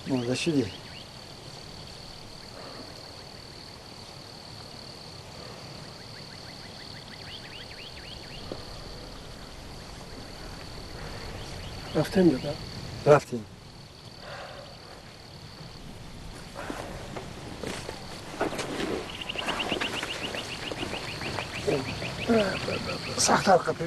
Монда шудӣ. Рафтем, дада. Рафтем. Сахттар қапи.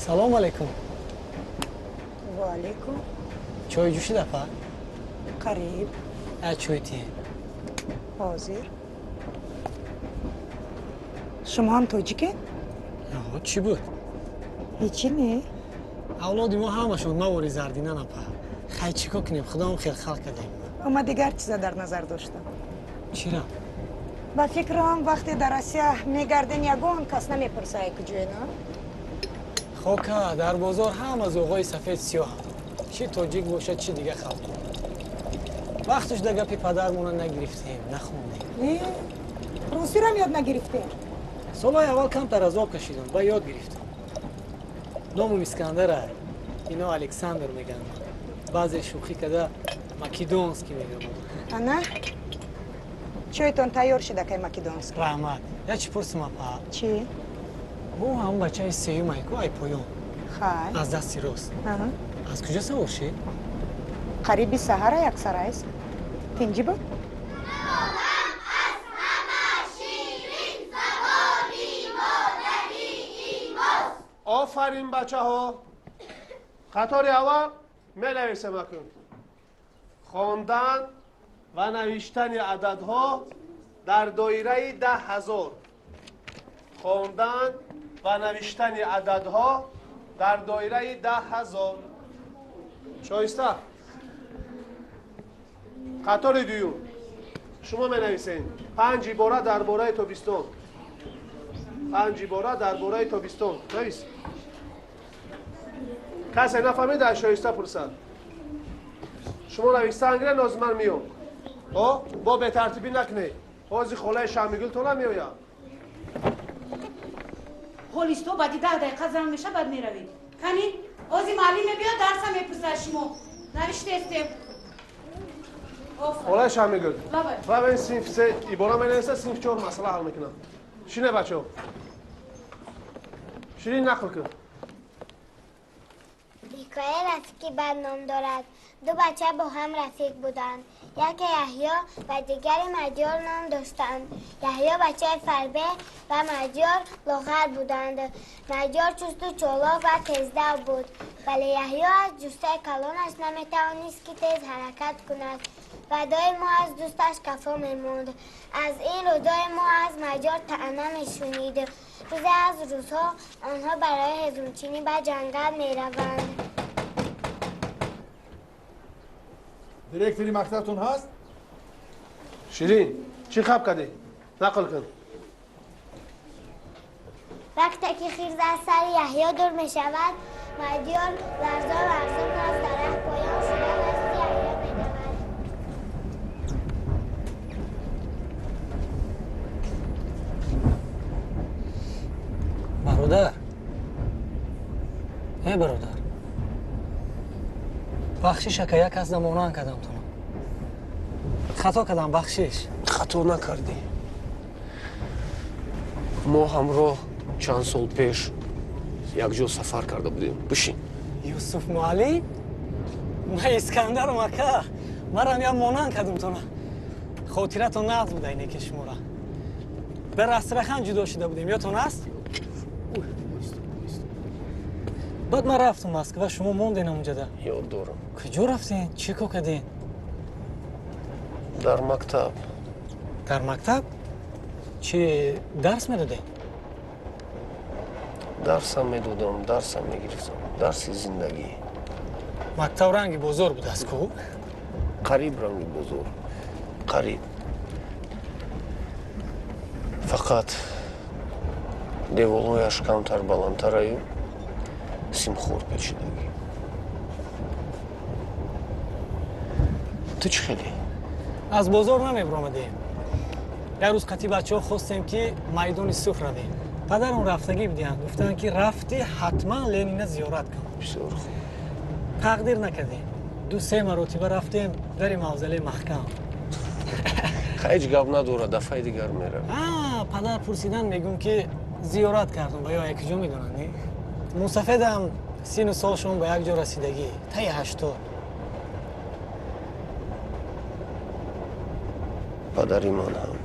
Салом алейкум. Ва алейкум. Чой ҷӯшид, апа? Қариб. А чой тиҳем. Ҳозир. Шумо ҳам тоҷикед? Чӣ буд? Ҳечи не. Авлоди мо ҳамашон мавори зардинан, апа. Хай, чӣ кор кунем, худоам хел халқ кардем. Ма дигар чиза дар назар доштам. Чира? Ба фикрам, вақте дар Россия мегарден, ягон кас намепурсае, куҷоена. Хока, дар бозор ҳама зоғои сафед сиёҳам, чӣ тоҷик бошад, чӣ дига халқ. Вақтуш да гапи падармона нагирифтем, нахондем. Русирам ёд нагирифтем? Солҳои аввал камтар азоб кашидам, ба ёд гирифтам. Номум Искандара, ино Александр мегӯянд, баъзе шӯхӣ када Македонский мегӯянд. Ана, чойтон тайёр шуда, кай Македонский. Раҳмат. Я чӣ пурсим, апа? Чӣ? Ӯ ҳам бачаи сеюм айку, ай поён. Хай. Аз дасти рост. Аз куҷо савор шид? Қариби саҳара як сарайст. Тинҷӣ буд? Офарин, бачаҳо. Қатори аввал менависем акун. Хондан ва навиштани ададҳо дар доираи 10 000. Хондан ва навиштани ададҳо дар доираи 10 000. Шоиста. Қатори дуюм, шумо менависед панҷ ибора дар бораи тобистон. Панҷ ибора дар бораи тобистон навис. Касе нафаҳмид, аз Шоиста пурсад. Шумо нависта ангира, нозиман миём. О, бо бетартибӣ накунед, ҳозир холаи Шамигултона меояд. Холисто баъди 10 дақиқа занг меша, баъд меравед. Кани, ози муаллим мебиёд, дарса мепурсад. Шумо навиштестем. Холаи Шамигул равен, синф се ибора менависа, синф чор масъала ҳал мекунам. Шине, бачаҳо. Ширин, нақл кун. Ҳикояи рафиқи бад ном дорад. Ду бача бо ҳам рафиқ буданд. Яке Яҳё ва дигаре Мадёр ном доштанд. Яҳё бачаи фарбе ва Мадёр лоғар буданд. Мадёр чусту чолок ва тездав буд, вале Яҳё аз ҷуссаи калонаш наметавонист, ки тез ҳаракат кунад ва доимо аз дӯсташ кафо мемонд. Аз ин рӯ доимо аз Мадёр таъна мешунид. Рӯзе аз рӯзҳо онҳо барои ҳезумчинӣ ба ҷангал мераванд. Директори мактабтон ҳаст? Ширин, чӣ хаб кардӣ? Нақл кун. Вақте ки хирс аз сари Яҳё дур мешавад, Мадёр ларзон ларзон аз дарахт поён шуда назди Яҳё медавад. Бародар, э бародар, бахшиш, ака, як кас намонанд кардам туно. Хато кардам, бахшиш. Хато накардӣ. Мо ҳамроҳ чанд сол пеш якҷо сафар карда будем. Бишин. Юсуф муаллим? Ман Искандарам, ака. Марам як монанд кардум тона. Хотиратон нағз буда ине ки шумора. Дар Астрахан ҷудо шуда будем, ёдтон аст? Баъд ман рафтам Москва, шумо монден ҳамунҷода. Ёд дорам. Куҷо рафтен? Чӣ кор карден? Дар мактаб. Дар мактаб? Чӣ дарс медодед? Дарсам медодам, дарсам мегирифтам. Дарси зиндагӣ. Мактаб ранги бозор будааст ку? Қариб ранги бозор. Қариб. Фақат деволҳояш камтар баландтараю симхор печидагӣ. Ту чӣ хеле? Аз бозор намебиромадем. Як рӯз қатъи бачаҳо хостем, ки майдони Сурх равем. Падарам рафтагӣ будиянд, гуфтанд, ки рафтӣ, ҳатман Ленина зиёрат кун. Бисёр хуб. Тақдир накардем. 2-3 маротиба рафтем, дари мавзолей маҳкам. Ҳеҷ гап надорад, дафъаи дигар меравем. Падар пурсидан, мегӯм, ки зиёрат кардум, ба ё якҷо медонанд, не? Мусафедам сину солшон ба як ҷо расидагӣ, таи 80. Падари ман ҳам.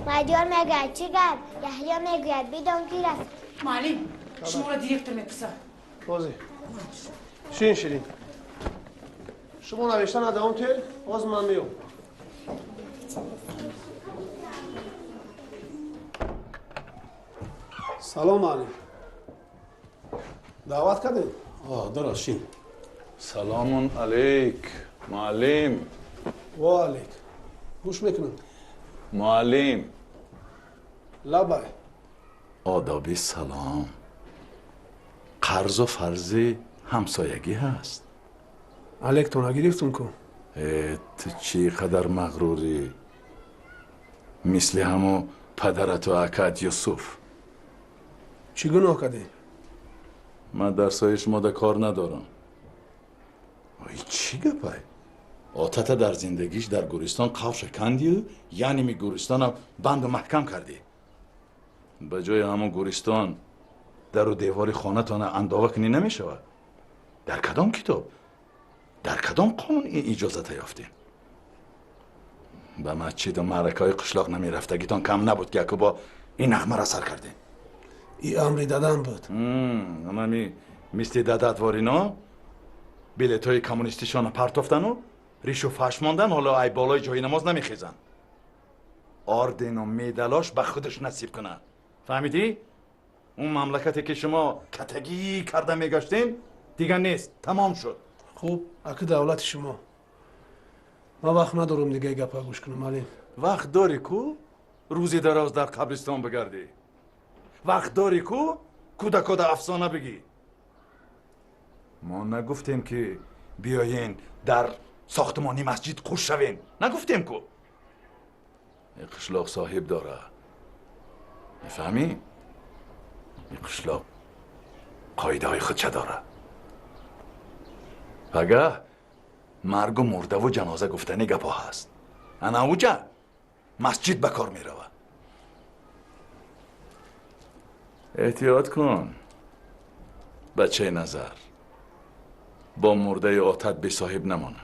Мадиёр мегӯяд, чӣ гап? Яҳё мегӯяд, бидон, ки рафт. Муаллим, шуморо директор мепурсад. Бозӣ. Шин, Ширин. Шумо навиштана давом тел, боз ман меём. Салом, муаллим. Даъват кардед? Дуруст, шин. Саломун алейк, муаллим. Ва алейк. Гӯш мекунам. Муаллим. Лабай. Одоби салом қарзу фарзи ҳамсоягӣ ҳаст. Алейктона гирифтум ку. Ту чӣ қадар мағрурӣ, мисли ҳамо падарату акат Юсуф. Чӣ гуноҳ кардем? Ман дарсҳои шумода кор надорам. Ой, чӣ гапай? Отата дар зиндагиш дар гӯристон қавша кандию, яъне ми гӯристона банду маҳкам кардӣ. Ба ҷои ҳамон гӯристон дару девори хонатона андова кунӣ намешавад? Дар кадом китоб, дар кадом қонун ин иҷозата ёфтем? Ба масҷиду маъракаҳои қишлоқ намерафтагитон кам набуд, ки яку бо ин нағмаро сар кардем. И амри дадам буд. Анами мисли дадат ворино билетҳои коммунистишона партофтану ришу фаш мондан, ҳоло ай болои ҷои намоз намехезанд. Ордену медалош ба худаш насиб кунад. Фаҳмидӣ? Он мамлакате ки шумо катагӣ карда мегаштем, дигар нест, тамом шуд. Хуб, аки давлати шумо. Ман вақт надорам дигаи гапа гӯш кунам, муаллим. Вақт дорӣ ку рӯзи дароз дар қабристон бигардӣ. Вақт дорӣ ку кӯдакода афсона бигӣ. Мо нагуфтем, ки биёен дар сохтмони масҷид қуш шавем. Нагуфтем ку. Қишлоқ соҳиб дора. Мефаҳмӣ? Ин қишлоқ қоидаҳои худша дора. Пагаҳ маргу мурдаву ҷаноза гуфтани гапҳо ҳаст. Ана уҷа масҷид ба кор меравад. Эҳтиёт кун, бачаи назар, бо мурдаи отат бесоҳиб намона.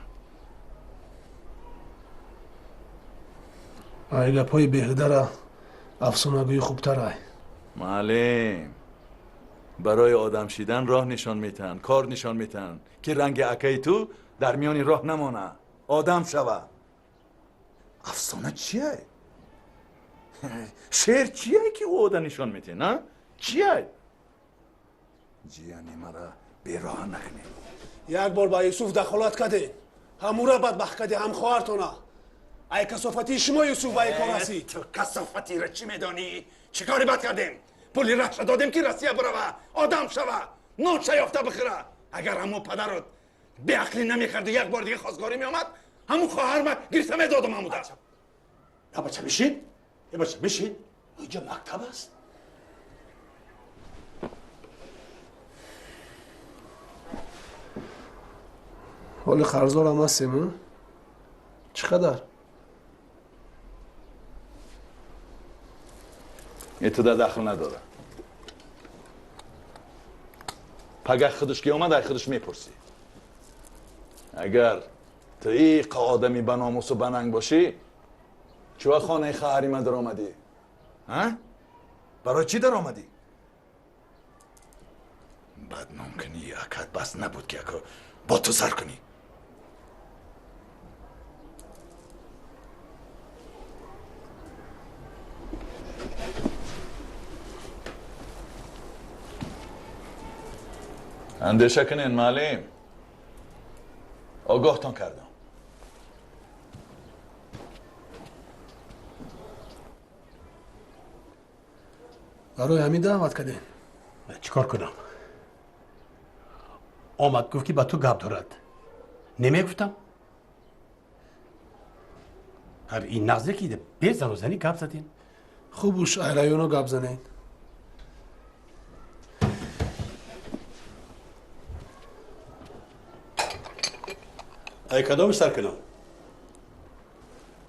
Ай гапҳои беҳудара афсонагӯӣ хубтар ай. Муаллим, барои одам шидан роҳ нишон метаҳанд, кор нишон метаҳанд, ки ранги акаи ту дар миёни роҳ намона, одам шава. Афсона чия? Шеър чия, ки ӯ ода нишон метиҳ, на? Чия? Ҷияни мара бероҳа накунед. Як бор ба Юсуф дахолат кардед, ҳамура бадбахт кардед, ҳам хоҳартона. Ай касофатии шумо Юсуф ба ин кор расид. Ту касофатиро чӣ медонӣ? Чӣ кори бад кардем? Пули раҳша додем, ки Россия бирава, одам шава, нонша ёфта бихӯра. Агар ҳамо падарот беақлӣ намекарду як бор дига хостгорӣ меомад, ҳамун хоҳарма гирифта медодам ҳамуда. Я бача, бишин, я бача, бишин. Инҷа мактаб аст. Ҳоли қарздорам ҳастем, чӣ қадар? Ин туда дахл надорад. Пагах худаш ки омад, ай худаш мепурсӣ. Агар ту иқа одами ба номусу ба нанг бошӣ, чува хонаи хаҳари ман даромадӣ? А? Барои чӣ даромадӣ? Бадном кунӣ акат бас набуд ки ако бо ту сар кунӣ. Андеша кунед, муаллим. Огоҳтон кардам. Барои ҳамин даъват кардем. Чӣ кор кунам? Омад гуфт ки ба ту гап дорад. Намегуфтам? Ҳар ин нағзе ки бе занузанӣ гап задем. Хубуш айрайоно гап занед. Ай кадом сар кунам?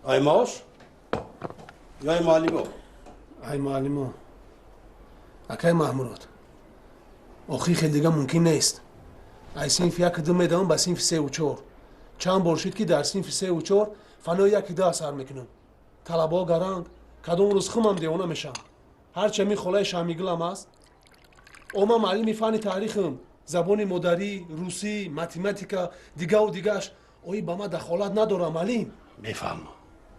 Ай маош? Ё ай муаллимо? Ай муаллимо. Акай Маҳмурод, охи хел дига мумкин нест. Ай синфи 1-2 медавам ба синфи 3 ва 4. Чанд бор шуд ки дар синфи 3 ва 4 фанои 1-2 асар мекунам. Талабаҳо гаранг, кадом рӯз хумам девона мешавам. Ҳарчи ҳамин холаи Шамигулам аст. О ман муаллими фанни таърихам, забони модарӣ, русӣ, математика, дигаву дигаш. Ои ба ман дахолат надорам, муаллим. Мефаҳмам,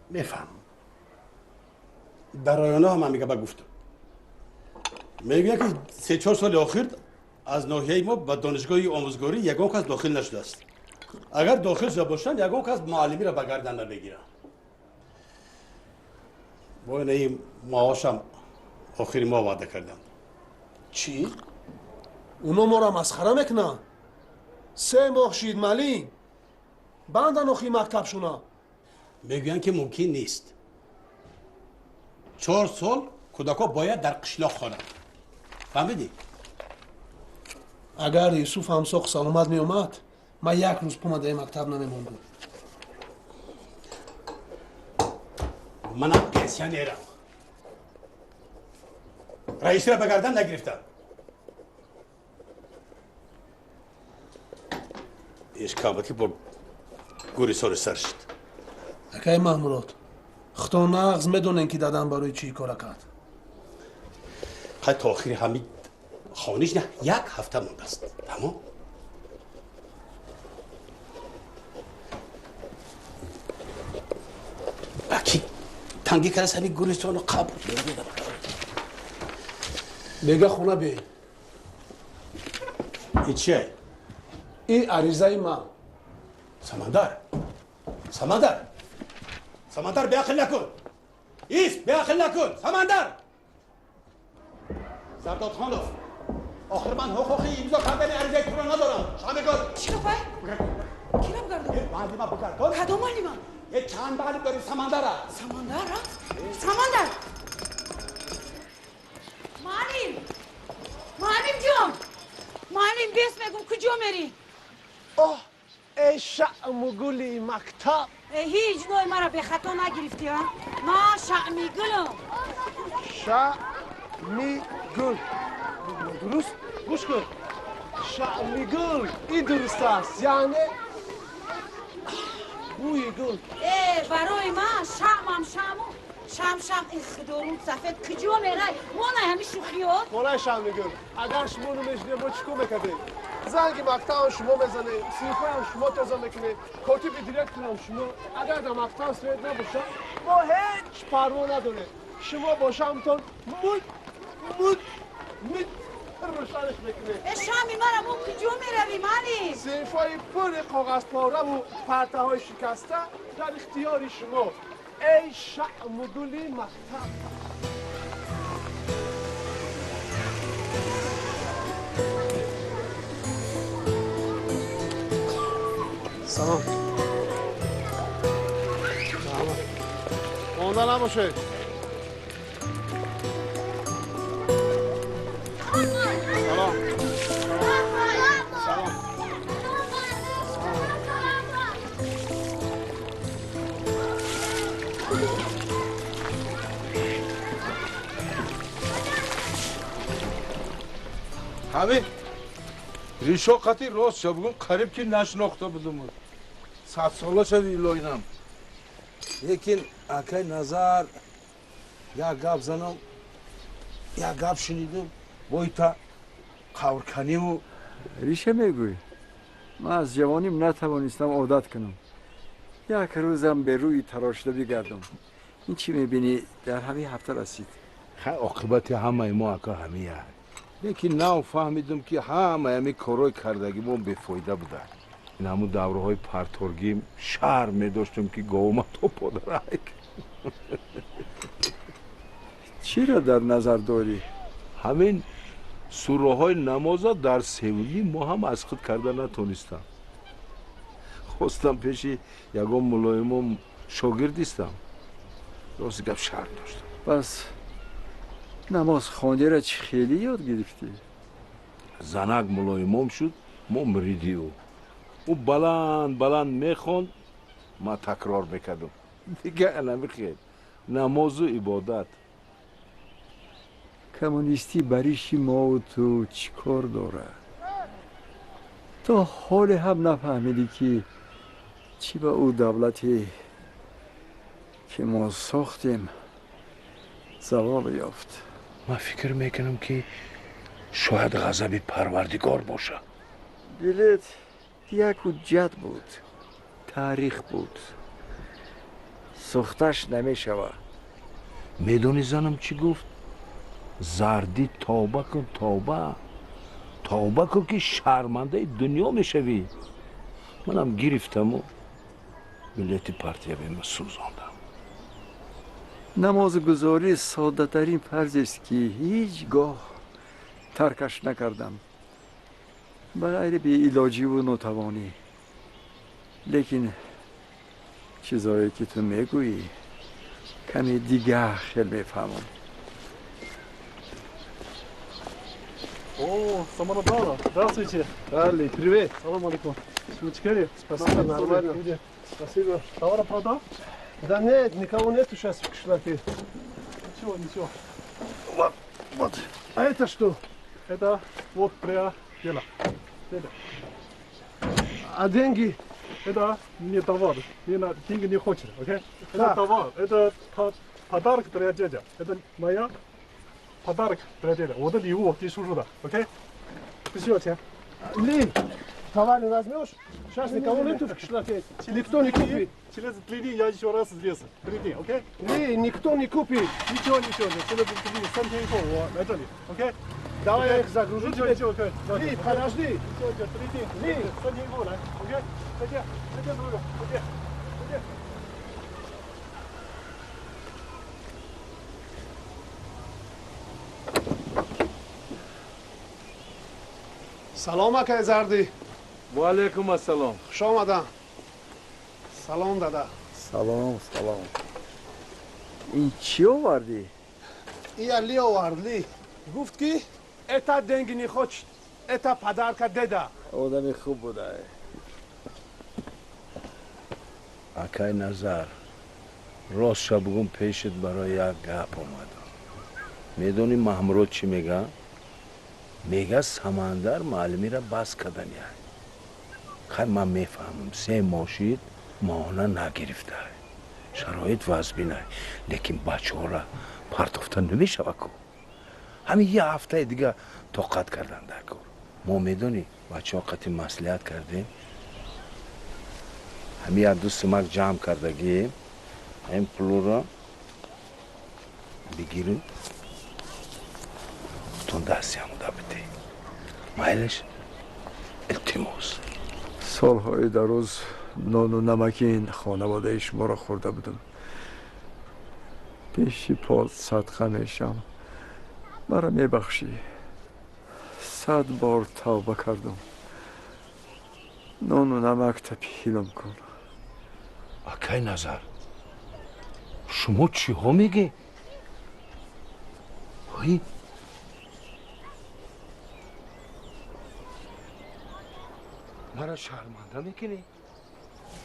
мефаҳмам. Дар районо ҳам ҳамин гапа гуфтам. Мегӯяд ки 3-4 соли охир аз ноҳияи мо ба донишгоҳи омӯзгорӣ ягон кас дохил нашудааст. Агар дохил шуда бошанд, ягон кас муаллимиро ба гардан намегиранд. Бо инаи маошам охири моҳ ваъда карданд. Чӣ? Уно моро масхара мекунанд? 3 моҳ шид, муаллим. Бандан охи мактабшуна. Мегӯянд ки мумкин нест. 4 сол кӯдакҳо бояд дар қишлоқ хонанд. Фаҳмидӣ? Агар Юсуф ҳам соқ саломат меомад, ман як рӯз пома дар ин мактаб намемондам. Манам пенсионерам. Раисиро ба гардан нагирифтам. Иш кабати бо гури соли сар шуд. Акай Маҳмурод, худо нағз медонем ки дадам барои чӣ кора кард. Қай то охири ҳамин хониш на як ҳафта мондааст. Тамом? Ба ки тангӣ кардааст ҳамин гуристону қабр? Бега хона биёед. И чия? И аризаи ман. Самандар, Самандар, Самандар, беақл накун. Ис, беақл накун, Самандар. Зардодхонов, охир ман ҳуқуқи имзо кардани аризаи туро надорам. Шамигул. Чӣ гапай? Кира бигардон? Муаллима бигардон. Кадом муаллима? Е чанд муаллим дорем, Самандара. Самандара? Самандар! Муаллим! Муаллим ҷон! Муаллим, бес мегум, куҷо мерӣ? Оҳ, эй шаъмугули мактаб! Ҳеҷ ной маро бехато нагирифтӣ, а? Ман Шаъмигулам. Шаъмигул. Дуруст? Гӯш кун. Шаъмигул ин дуруст аст, яъне бӯи гул. Э, барои ман шаъмам шаъму шам шам. Э, худорӯд сафед, куҷо мерай? Монай ҳамин шӯхиёт. Холаи Шаъмигул, агар шумо намешидем, мо чӣ кор мекардем? Занги мактабам шумо мезанед, синфаам шумо тоза мекунед, котиби директорам шумо. Агар дар мактаб свет набошад, мо ҳеҷ парво надорем. Шумо бо шамтон муд муд муд рӯшанаш мекунед. Э, шами мара мо куҷо меравӣ, муаллим? Синфҳои пури коғазпораву партаҳои шикаста дар ихтиёри шумо. Эй шаъмугули мактаб! Салом. Монда набошед. Салом. Салом. Ҳамин ришо қати рост ша бугум, қариб ки нашинохта будум. Садсола шави илоинам. Лекин акай Назар, як гап занам, як гап шунидум, бойта қаврканиву. Риша мегӯй? Ман аз ҷавоним натавонистам одат кунам. Як рӯзам бе рӯи тарошида бигардам. Ин чӣ мебинӣ, дар ҳамин ҳафта расид. Хай, оқибати ҳамаи мо ака ҳамия. Лекин нав фаҳмидум, ки ҳамаи ҳамин корҳои кардагимон бефоида буда. Ин ҳамун давраҳои парторгим шарм медоштем, ки говма то подарак. Чиро дар назар дорӣ? Ҳамин сураҳои намоза дар севним мо ҳам аз худ карда натонистам. Хостам пеши ягон мулоимом шогирд истам. Рости гап, шарм доштам. Пас намоз хондиро чӣ хеле ёд гирифтӣ? Занак мулоимом шуд, мо муриди ӯ. Ӯ баланд баланд мехонд, ман такрор мекардам. Дига анами хел намозу ибодат. Коммунистӣ ба риши мову ту чӣ кор дорад? То ҳоле ҳам нафаҳмидӣ, ки чӣ ба ӯ давлате, ки мо сохтем, завол ёфт. Ман фикр мекунам, ки шояд ғазаби Парвардигор бошад. Билет як ҳуҷҷат буд, таърих буд, сӯхташ намешавад. Медонӣ, занам чӣ гуфт? Зардӣ, тавба кун, тавба, тавба кун, ки шармандаи дунё мешавӣ. Манам гирифтаму билети партиявима сӯзондам. Намозгузорӣ соддатарин фарзест, ки ҳеҷ гоҳ таркаш накардам, ба ғайри беилоҷиву нотавонӣ. Лекин чизое, ки ту мегӯӣ, каме дигар хел мефаҳмам. О, Самарабрала, здравствуйте. Али, привет. Салам алейкум. Сумочкали? Спасибо, нормально. Спасибо. Товара продал? Да нет, никого нету сейчас в кишлаке. Ничего, ничего. Вот, вот. А это что? Это вот для дела. Это. А деньги? Это не товар. Не на, деньги не хочет, окей? Это Так. товар. Это подарок для дядя. Это моя подарок для дядя. 我的礼物给叔叔的，OK？不需要钱。 Ли, товар не возьмешь? Сейчас никого нету в кишлаке. Никто не купит. Через 3 дня я еще раз здесь. 3 дня, OK？ Ли, никто не купит. ничего, ничего，现在这里3天以后我来这里，OK？ Давай я их загружу ничего тебе. ничего，可以。 Ли, подожди. ничего，ничего，3 дня， Ли. 3天以后来，OK？再见，再见，叔叔，再见，再见。 Салом, акай Зардӣ. Ва алайкум ассалом. Хуш омадам. Салом, дада. Салом, салом. Ин чӣ овардӣ? Ия Ли овард, Ли. Гуфт, ки это деньги не хочет. Это подарка деда. Одами хуб будае. Акай Назар, ростша бугум, пешет барои як гап омадам. Медонӣ, Маҳмурод чӣ мега? Мега, Самандар муаллимира бас кардания. Хай, ман мефаҳмам, 3 моҳ шид, моҳона нагирифта, шароит вазбинай, лекин бачаҳора партофта намешава ку. Ҳамин як ҳафтаи дига тоқат кардан дар кор. Мо, медонӣ, бачаҳо қати маслиҳат кардем, ҳамин як ду сумак ҷамъ кардагием, ҳамин пулуро бигирем, тон дасти ҳамуда бидеҳ, майлеш, илтимос. Солҳои дароз нону намаки ин хонаводаи шуморо хӯрда будам. Пеши пол садқа мешам, маро мебахшӣ. 100 бор тавба кардам. Нону намакта пилам кун. Акай Назар, шумо чиҳо мегӣ? Ой, маро шарманда мекунӣ.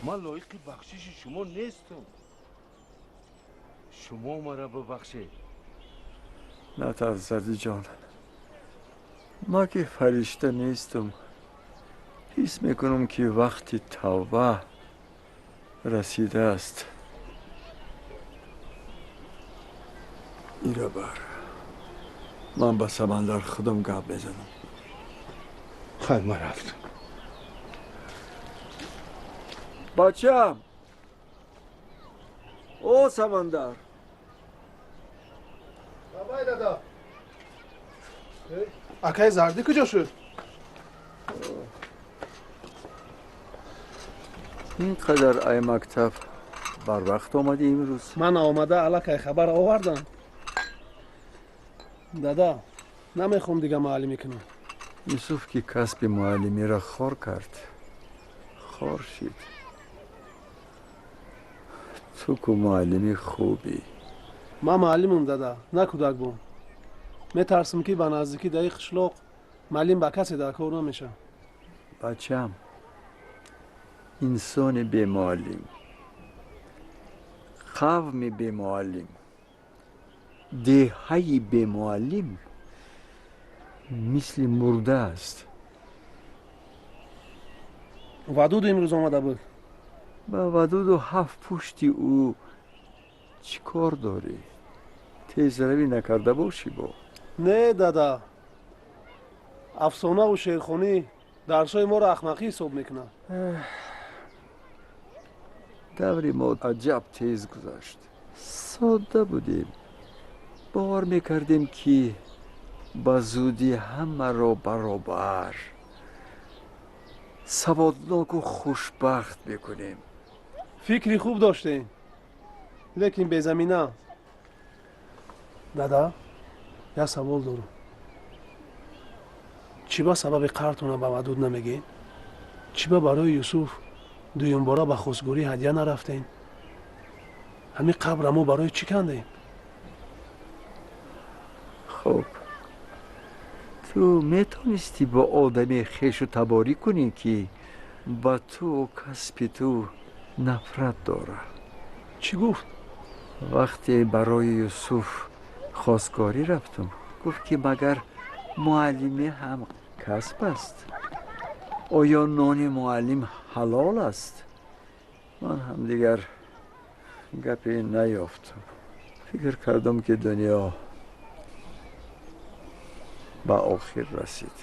Ман лоиқи бахшиши шумо нестам, шумо маро бибахшед. Натарс, Зардиҷон. Ман ки фаришта нестам, ҳис мекунам, ки вақти тавба расидааст. Ира бар, ман ба Самандар худам гап мезанам. Хайр, ман рафтам. Бачаам, о Самандар. Бабай, дада. Акай Зардӣ куҷо шуд? Ин қадар ай мактаб барвақт омадӣ имрӯз? Ман омада аллакай хабар овардам. Дада, намехоҳам дига муаллимӣ кунам. Юсуф ки касби муаллимиро хор кард, хор шид. Ту ку муаллими хубӣ. Ман муаллимам, дада, на кӯдакбон. Метарсам, ки ба наздикӣ дар ин қишлоқ муаллим ба касе дар кор намешавад. Бачам, инсони бемуаллим, қавми бемуаллим, деҳаи бемуаллим мисли мурда аст. Вадуду имрӯз омада буд. Ба Вадуду ҳафт пушти ӯ чӣ кор дорӣ? Тезравӣ накарда бошӣ бо? Не, дада, афсонаву шеърхонӣ дарсҳои моро ахмақӣ ҳисоб мекунад. Даври мо аҷаб тез гузашт. Содда будем, бовар мекардем, ки ба зудӣ ҳамаро баробар, саводноку хушбахт мекунем. Фикри хуб доштем, лекин безамина. Дада, як савол дорам. Чӣ ба сабаби қартона ба Вадуд намегӯед? Чӣ ба барои Юсуф дуюмбора ба хостгорӣ ҳадя нарафтем? Ҳамин қабра мо барои чӣ кандем? Хуб, ту метонистӣ бо одаме хешу таборӣ кунӣ, ки ба ту касби ту нафрат дорад? Чӣ гуфт? Вақте барои Юсуф хостгорӣ рафтам, гуфт, ки магар муаллимӣ ҳам касб аст? Оё нони муаллим ҳалол аст? Ман ҳам дигар гапе наёфтам. Фикр кардам, ки дунё ба охир расид.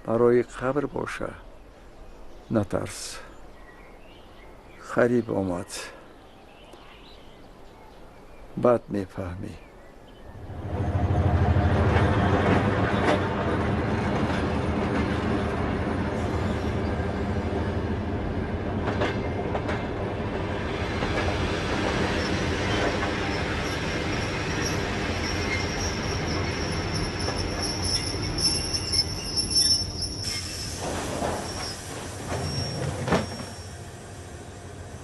Барои қабр боша, натарс, қариб омад, баъд мефаҳмӣ.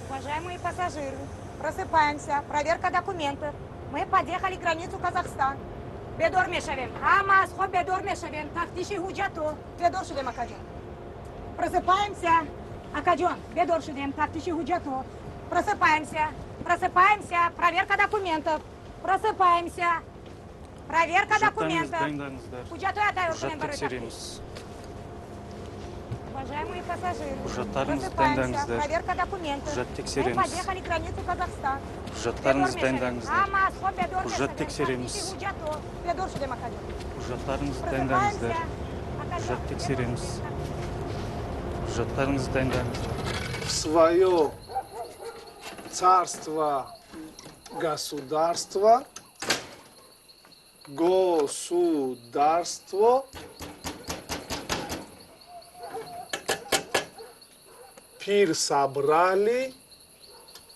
Уважаемые пассажиры, просыпаемся. Проверка документов. Мы подъехали к границу Казахстан. Бедор мешавем. Ҳама аз хоб бедор мешавем. Тафтиши ҳуҷҷату. Бедор шудем, акаҷон. Просыпаемся. Акаҷон, бедор шудем. Тафтиши ҳуҷҷату. Просыпаемся. Просыпаемся. Проверка документов. Просыпаемся. Проверка документов. Ҳуҷҷатҳоя тайёр кунем барои тафтиш. Уважаемые пассажиры, просыпаемся. Проверка документов. Мы подъехали к границу Казахстан. Құжаттарыңызды дайындаңыздар. Ҳама аз хоб бедор Құжат мешавем. тексереміз. Тафтиши ҳуҷҷату. Бедор шудем, акаҷон. Құжаттарыңызды дайындаңыздар. Құжат тексереміз. Құжаттарыңызды дайындаңыздар. В свое царство, государство, государство пир собрали,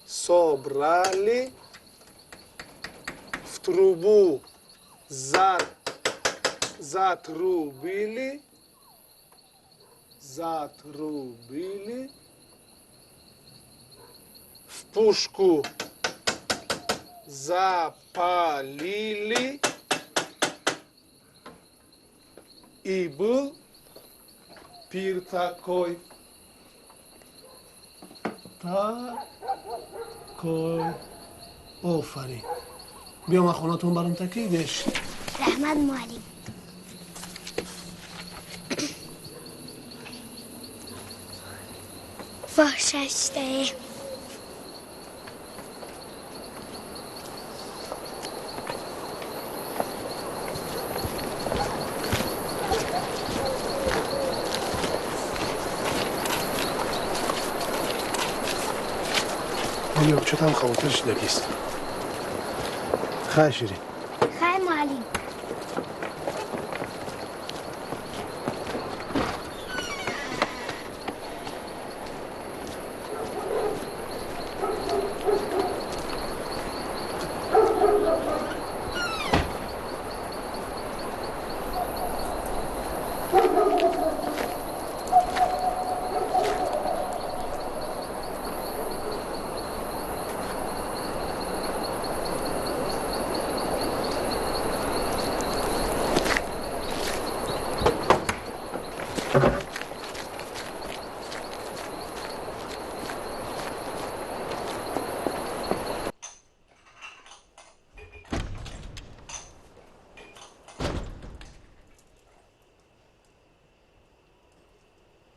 собрали, в трубу затрубили, затрубили, в пушку запалили, и был пир такой. Такой. Офарин. Биё, ман хонатон барам такидеш. Раҳмат, муаллим. Боша шудае. Ҳоли обчотам хавотир шудагист. Хайр, Ширин. Хайр, муаллим.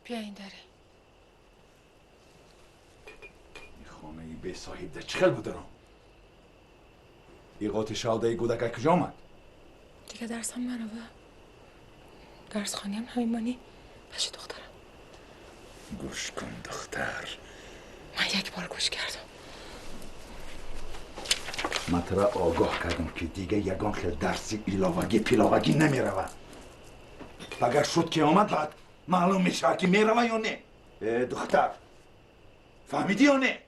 بیا این دره. خانه بی صاحب ده چخل بودرم؟ ای قاطی شالده گودک کجا آمد؟ دیگه درسم نروه. درس خانی هم همین مانی. بشه دخترم. گوش کن دختر. من یک بار گوش کردم. من تو را آگاه کردم که دیگه یگان خیل درسی ایلاوگی پیلاوگی نمی رود. اگر شد که آمد بعد معلوم میشه که می رود یا نه. دختر فهمیدی یا نه؟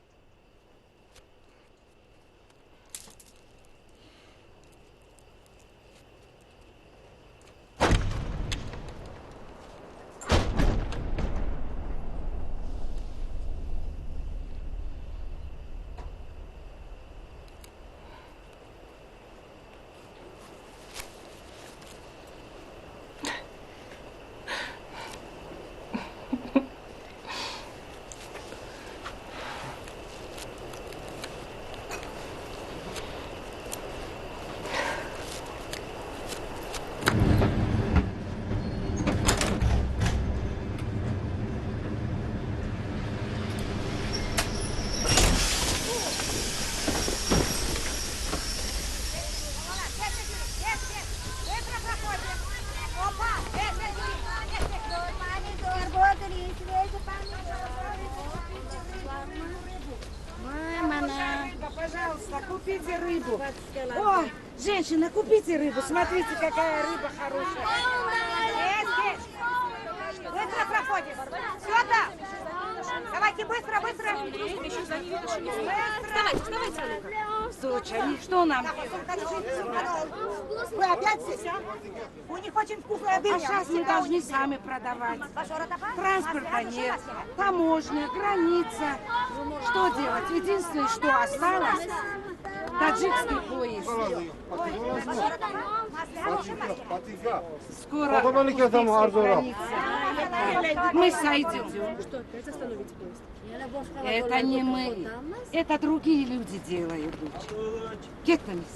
Купите рыбу. О, женщина, купите рыбу. Смотрите, какая рыба хорошая. Быстро проходим. Сюда. Давайте быстро, быстро. Вставайте, вставайте. Доча, что нам? Вы опять здесь, а? У них очень вкусная дыня. А сейчас мы должны сами продавать. Транспорта нет, таможня, граница. Что делать? Единственное, что осталось, таджикский поезд. Скоро граница. Мы сойдем. Это не мы. Это другие люди делают. Кетамиз.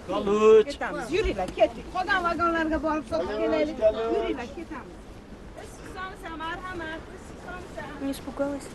Ketamiz, yuringlar, ketdik. Qolgan vagonlarga borib sotib kelaylik. Yuringlar, ketamiz. Не испугалась?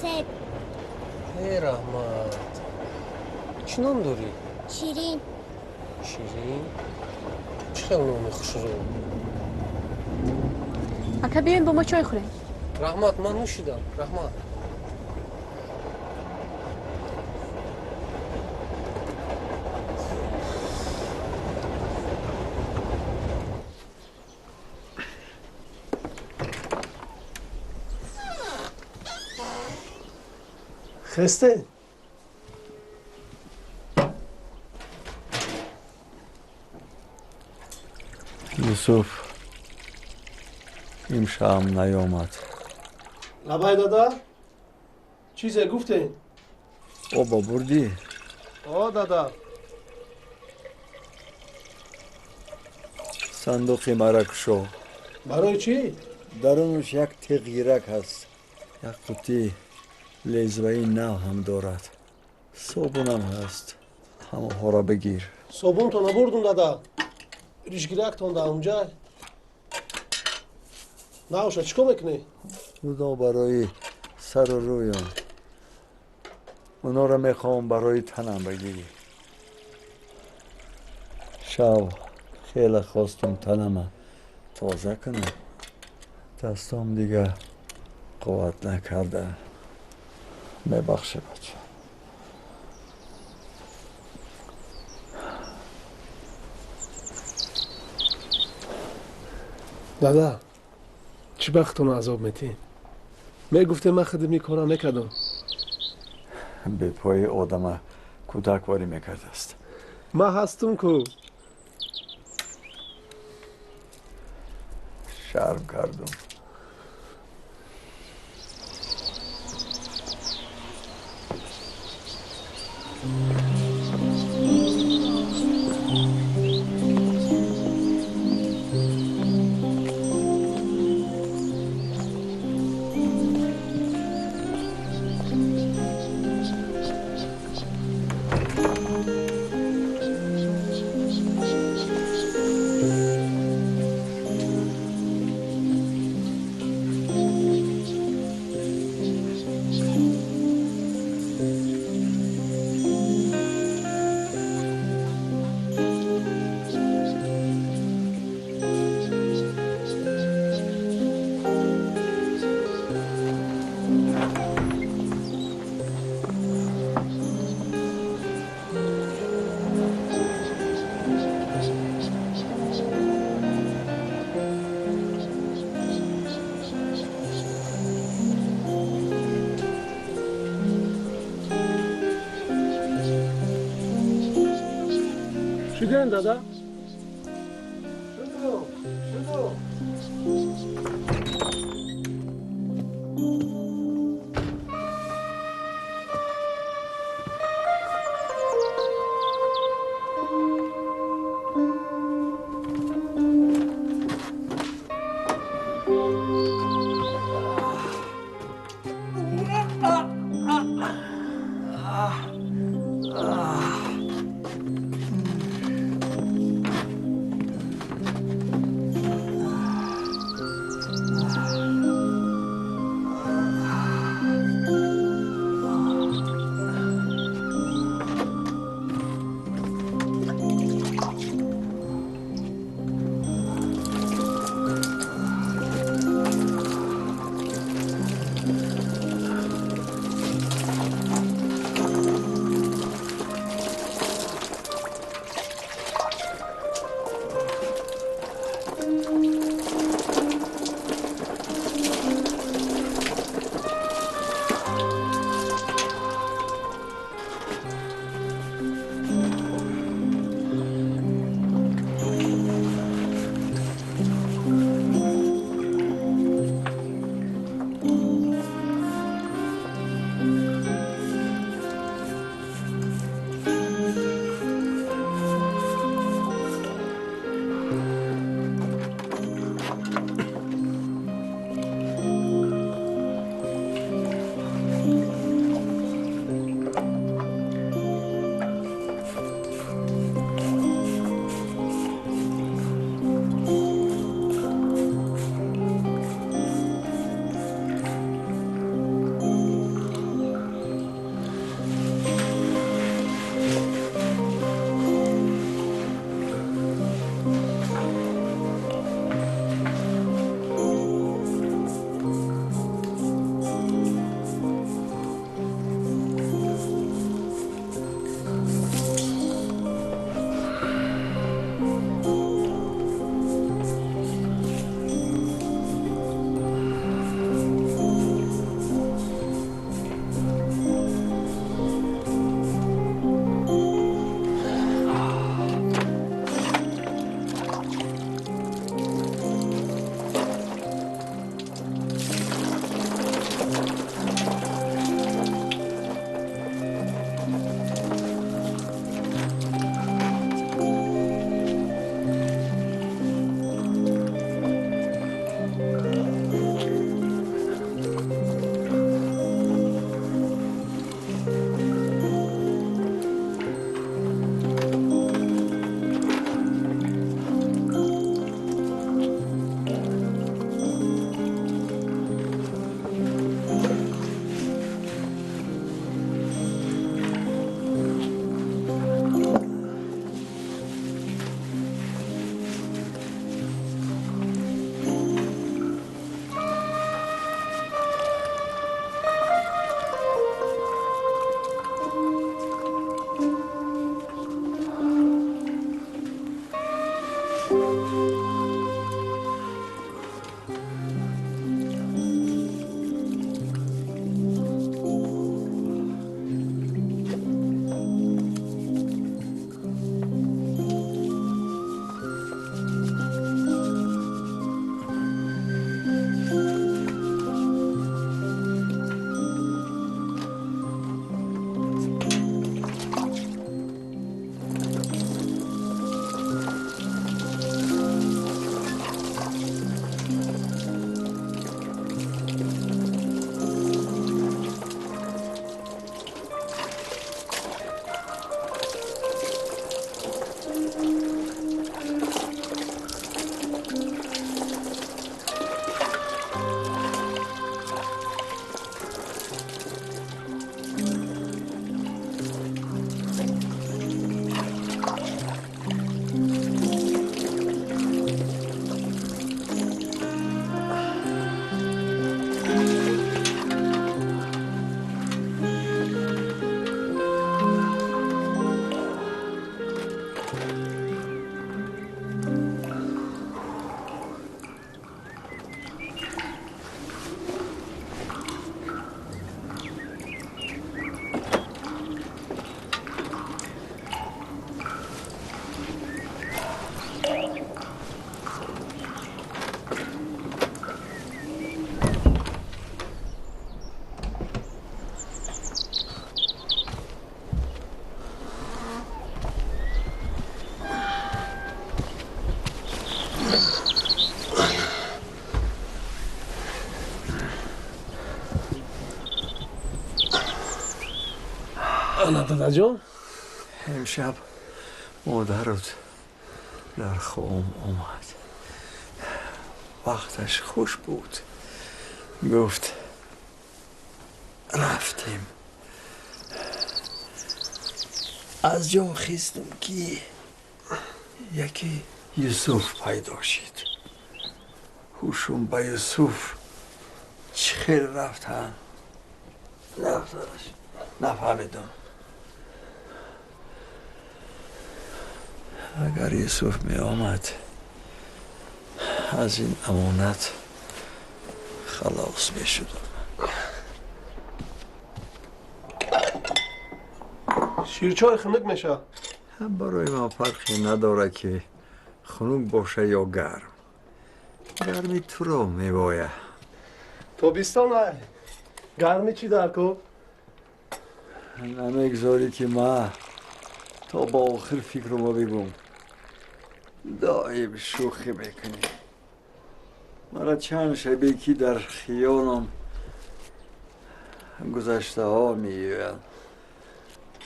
Себ. Э, раҳмат. Чӣ ном дорӣ? Ширин. Ширин? Чӣ хел номи хушрӯ? Ака, биёем бо мо чой хӯрем. Раҳмат, ман нӯшидам. Раҳмат. Хесте? Юсуф имшаб наёмад. Лабай, дада? Чизе гуфтем? Оба бурдӣ? О, дада. Сандуқи мара кушо. Барои чӣ? Дарунаш як теғирак ҳаст. Як қуттии лезваи нав ҳам дорад. Собунам ҳаст. Ҳамаҳоро бигир. Собунто набурдум, дада. Ришгирактон дар онҷа. Наоша чӣ кор мекунӣ? Худо барои сару рӯям. Онора мехоҳам барои танам бигирӣ. Шав хеле хостум танама тоза кунам. Дастом дига қувват накарда. Мебахшӣ, бача. Дада, чӣ бахтона азоб метӣ? Мегуфте, ман худам ин кора мекардам. Бепои одама кӯдакворӣ мекардааст. Ман ҳастум ку. Шарм кардум. Шудем, дада? Шуду, шуду. Ана дадаҷон. Имшаб модарат дар хоб омад. Вақташ хуш буд. Гуфт рафтем. Аз ҷо хистам ки яке Юсуф пайдо шид. Ҳушум ба Юсуф чӣ хел рафтан нафаҳмидам. Агар Юсуф меомад аз ин амонат халос мешудам. Ширчой хунук мешавад. Барои ман фарқе надорад ки хунук боша ё гарм. Гарми туро мебояд. Тобистон ай. Гарми чӣ дар кор? Намегзорӣ ки ман то ба охир фикрро бигӯм. Доим шӯхӣ мекунӣ. Мара чанд шабе ки дар хиёлам гузаштаҳо меоянд.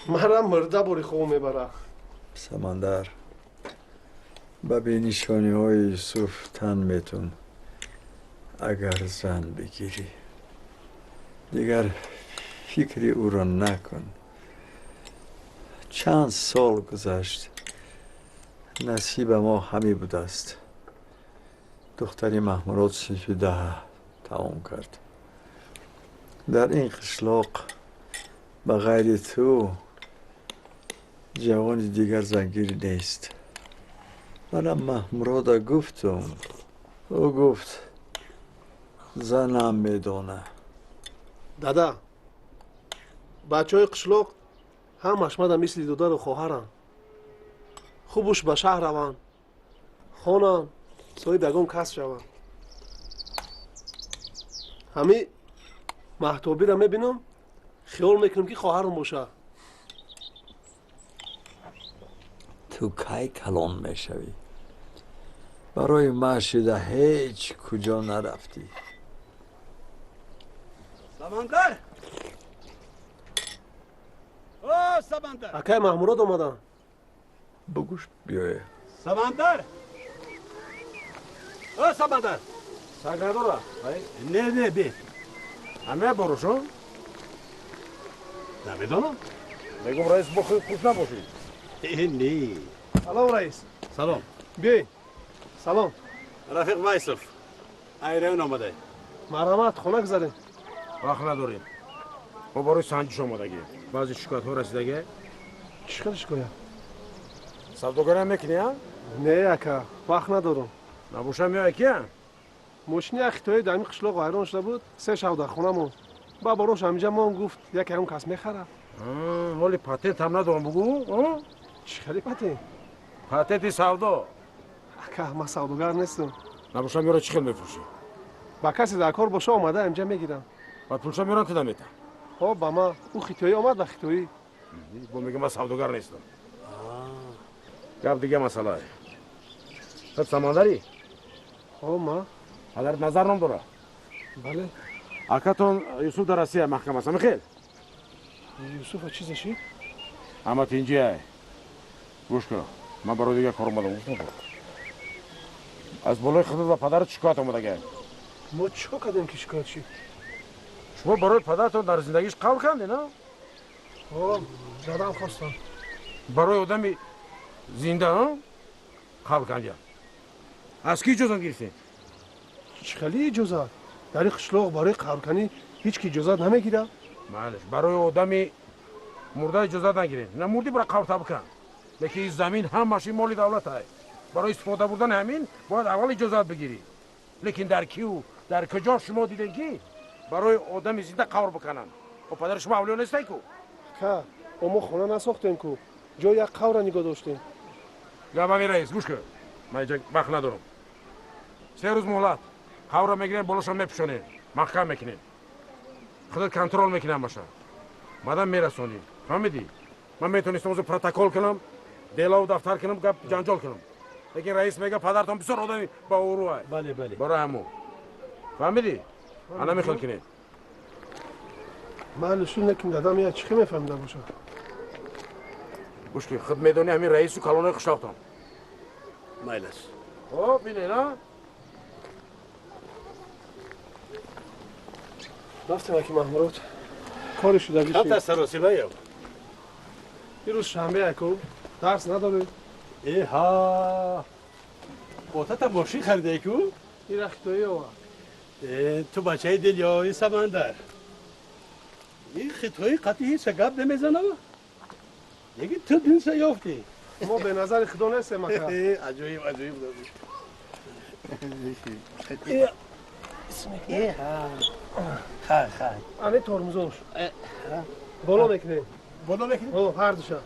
Мара мурда бори хоб мебарад. Самандар, ба бенишониҳои Юсуф тан метун. Агар зан бигирӣ дигар фикри ӯро накун. Чанд сол гузашт, насиба мо ҳамин будааст. Духтари Маҳмурод синфи 10 тамом кард. Дар ин қишлоқ ба ғайри ту ҷавони дигар зангир нест. Манам Маҳмурода гуфтум. Ӯ гуфт занам медона. Дада, бачаҳои қишлоқ ҳамаш мада мисли додару хоҳаранд. Хубуш ба шаҳр раванд, хонанд, соҳиби ягон касб шаванд. Ҳами Маҳтобиро мебинам, хиёл мекунам ки хоҳарам бошад. Ту кай калон мешавӣ? Барои ман шида ҳеҷ куҷо нарафтӣ. Самандар! О, Самандар! Акай Маҳмурод омаданд. Бугӯш биёе. Самандар! О, Самандар! Саг надора? Не, не, би. Ҳамая борошон? Намедонам. Мегум раис бо хуш набошӣ. Не. Салом, раис. Салом. Биёй. Салом. Рафиқ Вайсов. Айрайон омадай. Марҳамат, хона гузарем. Вақт надорем. Мо барои санҷиш омадагем. Баъзе шикоятҳо расидага. Чӣ хел шикоят? Савдогарам мекунӣ, а? Не, ака, вақт надорам. Набоша меояд ки, а? Мошини як хитоӣ дар ҳамин қишлоқ вайрон шуда буд, 3 шаб дар хона монд. Ба борош ҳаминҷа мон гуфт, яке ҳам кас мехарад. Ҳоли патент ҳам надорам, бугӯ? Чӣ хели патент? Патенти савдо. Ака, ман савдогар нестам. Набоша меёра чӣ хел мефурӯшӣ? Ба касе дар кор боша омада инҷа мегирам. Баъд пулша меёрам ту наметам. Хоб, ба ман. Ӯ хитоӣ омад ба хитоӣ. Бо мегӯ ман савдогар нестам. Гап дига масъалае. Ту Самандарӣ? Хоб, ман. Падарат Назар ном дорад? Бале. Акатон Юсуф дар Россия маҳкам аст, ҳамин хел? Юсуфа чизе шид? Ҳама тинҷиай. Гӯш кун, ман барои дигар кор омадам, гуфтам. Аз болои худат ва падарат шикоят омадагай. Мо чӣ кор кардем ки шикоят шид? Шумо барои падаратон дар зиндагиш қавл кардед, на? Ҳо, дадам хостам. Барои одами зинда, қавл кардям. Аз ки иҷозат гирифтед? Чӣ хели иҷозат? Дар ин қишлоқ барои қавлканӣ ҳеҷ ки иҷозат намегирад. Малеш, барои одами мурда иҷозат нагиред. На мурдӣ бара қавлта бикан. Лекин ин замин ҳамаш ин моли давлат ай. Барои истифода бурдани ҳамин бояд аввал иҷозат бигирӣ. Лекин дар киву дар куҷо шумо дидем ки барои одами зинда қавр бикананд? О, падари шумо авлиё нестай ку? Ака, о мо хона насохтем ку. Ҷои як қавра нигоҳ доштем. Гап ҳамин раис, гӯш кун. Ман инҷа вақт надорам. 3 рӯз муҳлат. Қавра мегирем, болошон мепӯшонем, маҳкам мекунем. Худат контрол мекунӣ ҳамаша. Баъдан мерасонӣ. Фаҳмидӣ? Ман метавонистам озо протокол кунам, делаву дафтар кунам, гап ҷанҷол кунам. Лекин раис мега падаратон бисёр одами баорӯ ай. Бале, бале. Барои ҳамо. Фаҳмидӣ? Ана мехел кунед. Майли шуд, лекин дадам я чӣ хел мефаҳмида бошад? Гӯш кун, худ медонӣ ҳамин раису калонои қишлоқтон. Майлаш. Хоб, бинен, а? Рафтем, аки Маҳмурод. Кори шудагӣ шид. Камтар саросимаям. Ирӯз шанбе, аку. Дарс надоред? Э, ҳа. Отата мошин харидаи ку? Ира хитоӣ овард. Э, ту бачаи дилёи Самандар. Ин хитои қатъи ҳеҷ гап намезанава. Лекин ту динса ёфтӣ. Мо бе назари худо нестем, ака. Аҷоиб, аҷоиб. Хай, хай. Ане тормозош. Боло мекунем. Боло мекунем? О, ҳар душа.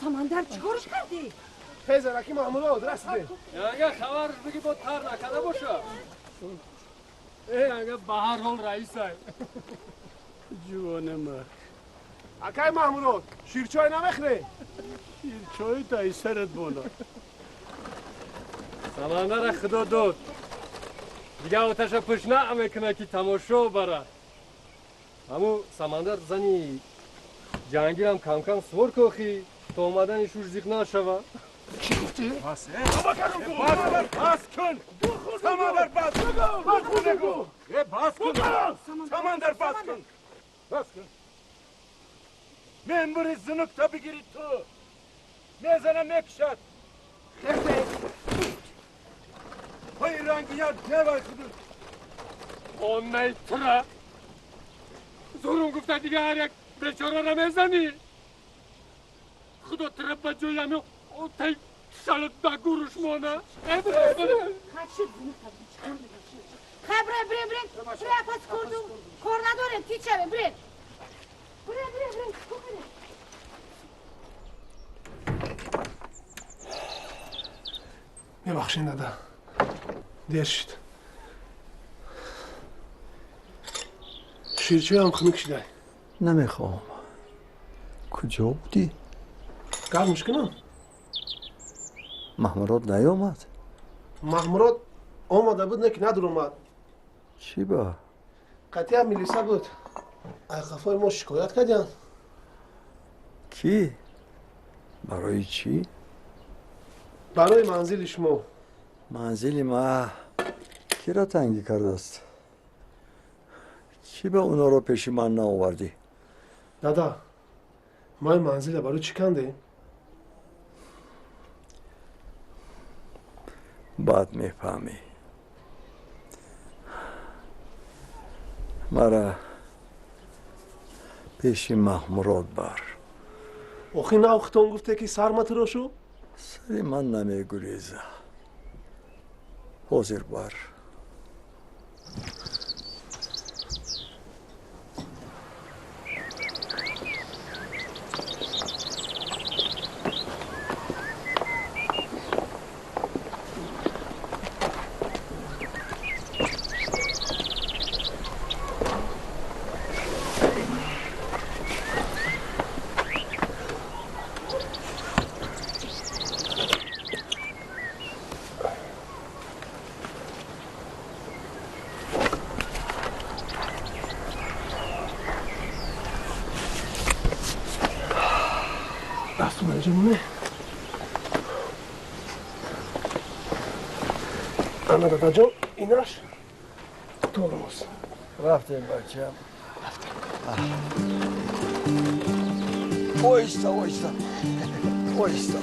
Самандар, чӣ корш кардӣ? Хезар, аки Маҳмурод, расидем. Янга хабар бигӣ бо тар накарда боша. Э, янга ба ҳар ҳол раисай. Ҷувоне марг. Акай Маҳмурод, ширчой намехӯрӣ? Ширчой тай сарат бона. Самандара худо дод. Дига оташа пӯш намекунад ки тамошо барад. Ҳаму Самандар зани ҷаҳангирам кам-кам сувор кохӣ то омадани шуш зиқ нашава. Чӣ гуфтӣ? Бас, бас кун! Самандар, бас! Бас кун! Э, бас кун! Самандар, бас кун! Бас кун! Мембури зунукта бигирӣ ту! Мезана мекушад! Ҳои ранги як девай худу! Оннай тура! Зурум гуфта дига ҳар як бечораро мезанӣ! Худо тура ба ҷои ҳамин отай шалот ба гуруш мона! Хай, бре, бре, бре, бре, апас курдум. Кор надорем, ти чавем, бре. Бре, бре, бре, кухне. Мебахшед, дада. Дер шуд. Ширчоям хунук шудай. Намехоҳам. Куҷо будӣ? Гармш кунам? Маҳмурод наёмад? Маҳмурод омада буд, не ки надуромад. Чӣ ба? Қатъиян милиса буд. Айқафои мо шикоят кардиянд. Кӣ? Барои чӣ? Барои манзили шумо. Манзили ма киро тангӣ кардааст? Чӣ ба онҳоро пеши ман наовардӣ? Дада, мо ин манзила барои чӣ кандем? Баъд мефаҳмӣ. Мара пеши Маҳмурод бар. Охи нав хитон гуфте ки сар матирошу? Сари ман намегуреза. Ҳозир бар. Ана, дадаҷон, инаш тормоз. Рафтем, бачам. Рафтем. Оҳиста, оҳиста. Оҳиста.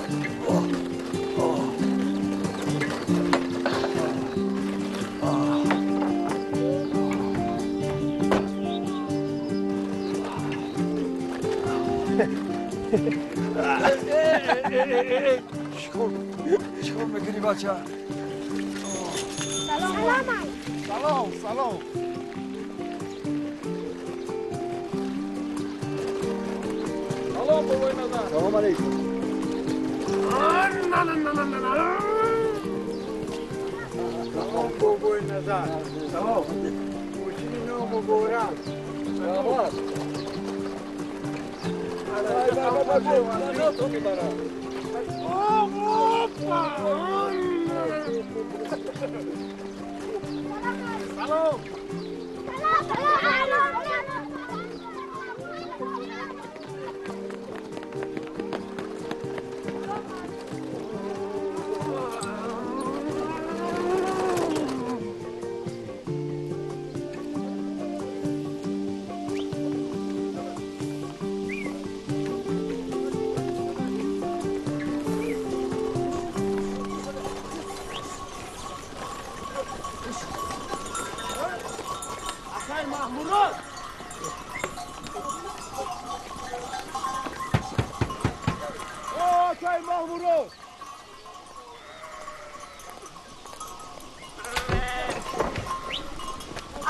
Чикор мекунӣ бача? Салом. Салом, салом. Салом, бобои Назар. Салом алейкум. Салом, бобои Назар. Салом. Мошини номуборак. Саломат. Салом.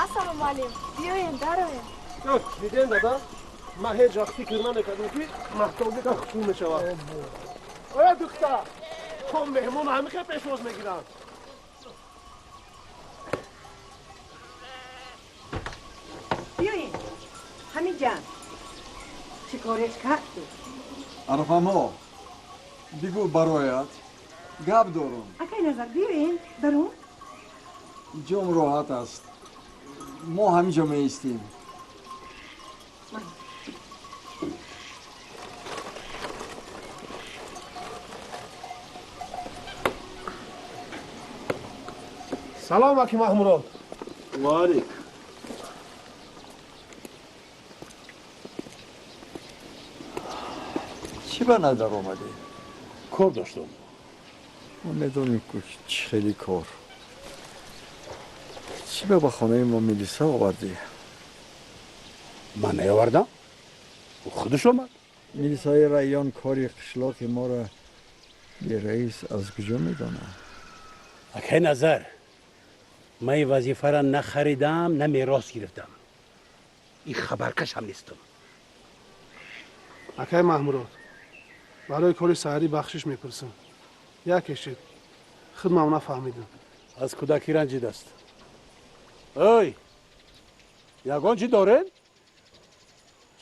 Ассалому алейкум. Биёем, дароем. Дидем, дада, ман ҳеҷ вақт фикр намекардам, ки маҳтобика хушнуд мешавад. Оя духтар, то меҳмону ҳамихел пешвоз мегиранд. Биёем, ҳамиҷан, чӣ кореш кардӣ? Арафамо, бигӯ бароят, гап дорам. Акай Назар, биёем дарун. Ҷом роҳат аст. Мо ҳаминҷо меистем. Салом, аки Маҳмурод. Ваалейк. Чӣ ба назар омадӣ? Кор доштам. Мо медонем, ку чӣ хели кор. Чӣ ба хонаи мо милиса овардӣ? Ман наовардам, ӯ худаш омад. Милисаи район кори қишлоқи моро бераис аз куҷо медонад? Акай Назар, ман ин вазифаро на харидам, на мерос гирифтам. Ин хабаркашам нестам. Акай Маҳмурод, барои кори саҳарӣ бахшиш мепурсам. Яке шид, худмам нафаҳмидам. Аз кӯдакӣ ранҷидааст. Ой, ягон чӣ дорем?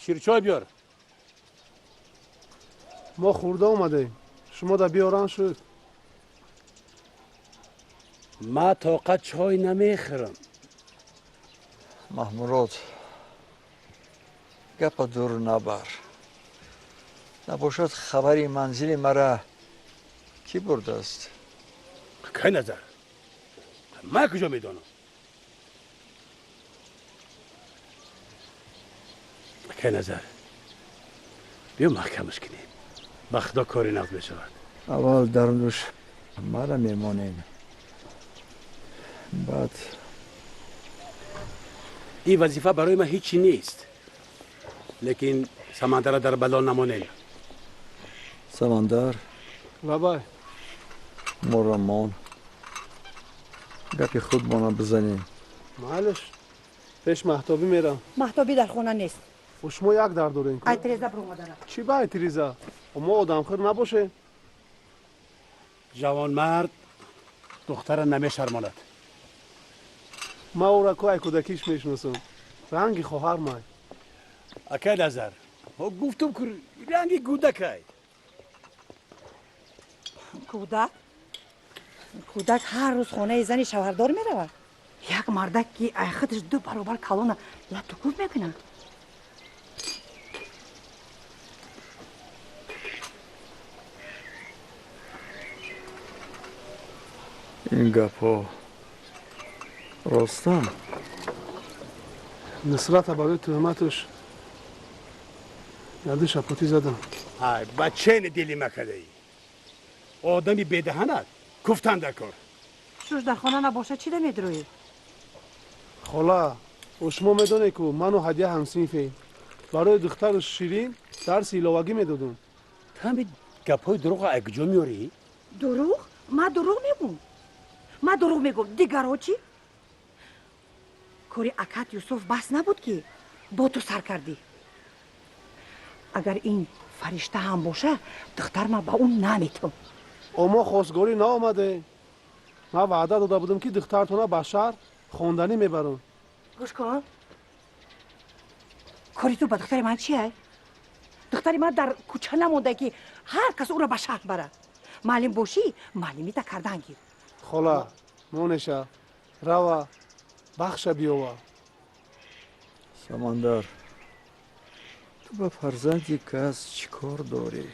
Ширчой биёр. Мо хӯрда омадаем, шумо да биёран шуд. Ма тоқат чой намехӯрам. Маҳмурод, гапа дур набар. Набошад, хабари манзили мара кӣ бурдааст? Акай Назар, ман куҷо медонам? Акай Назар, биё маҳкамаш кунем. Ба худо кори нағз мешавад. Аввал дарнуш мара мемонем, баъд. Ин вазифа барои ман ҳечи нест, лекин Самандарро дар бало намонем. Самандар. Лабай. Моро мон, гапи худмона бизанем. Майлаш, пеш Маҳтобӣ мерам. Маҳтобӣ дар хона нест. Шумо як дар дорем. Ай Тереза биромадана. Чӣ ба ай Тереза? Мо одамхӯр набошем. Ҷавонмард духтара намешармонад. Ман ӯра ку ай кӯдакиш мешиносам. Ранги хоҳар май. Акай Назар, гуфтум ку ранги кӯдакай. Кӯдак? Кӯдак ҳар рӯз хонаи зани шавҳардор меравад. Як мардак, ки ай худаш ду баробар калона, латукӯб мекунад. Ин гапҳо ростам? Нусрата барои туҳматаш ярди шапотӣ задам. Ай, бачени дили макардаӣ. Одами бедаҳанат куфтан дар кор. Шуш дар хона набошад, чӣ да медурӯӣ? Хола, шумо медонед, ку ману Ҳадия ҳамсинфем. Барои духтару Ширин дарси иловагӣ медодум. Тами Гапҳои дурӯғро аз куҷо меорӣ? Дурӯғ? Ман дурӯғ мегӯм? Ман дурӯғ мегӯм. Дигарҳо чӣ? Кори акат Юсуф бас набуд, ки бо ту сар кардӣ. Агар ин фаришта ҳам боша, духтар ман ба ӯ наметам. Мо хостгорӣ наомадем. Ман ваъда дода будам, ки духтартона ба шаҳр хонданӣ мебарам. Гӯш кун, кори ту ба духтари ман чия? Духтари ман дар кӯча намонда, ки ҳар кас ӯро ба шаҳр барад. Маълим бошӣ, маълимита кардан гир. Хола, монеша, рава, бахша биёва. Самандар, ту ба фарзанди кас чӣ кор дорӣ?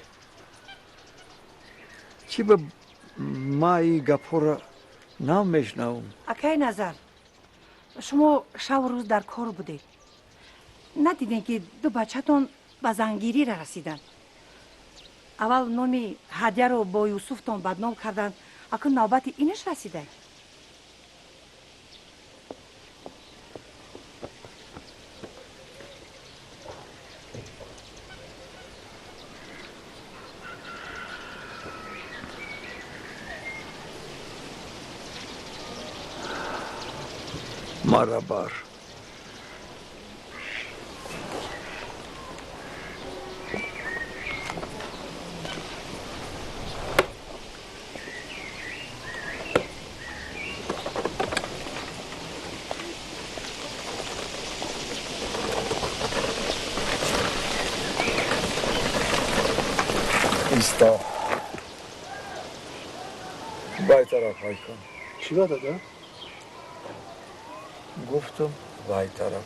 Чӣ ба ма ин гапҳоро намешнавам? Акай Назар, шумо шаву рӯз дар кор будед. Надидем, ки ду бачатон ба зангирира расиданд. Аввал номи Ҳадяро бо Юсуфтон бадном карданд, акун навбати инаш расида. Маро бар. Иста. Вай тараф ҳай кун. Чӣ ба, дада? Гуфтам, вай тараф.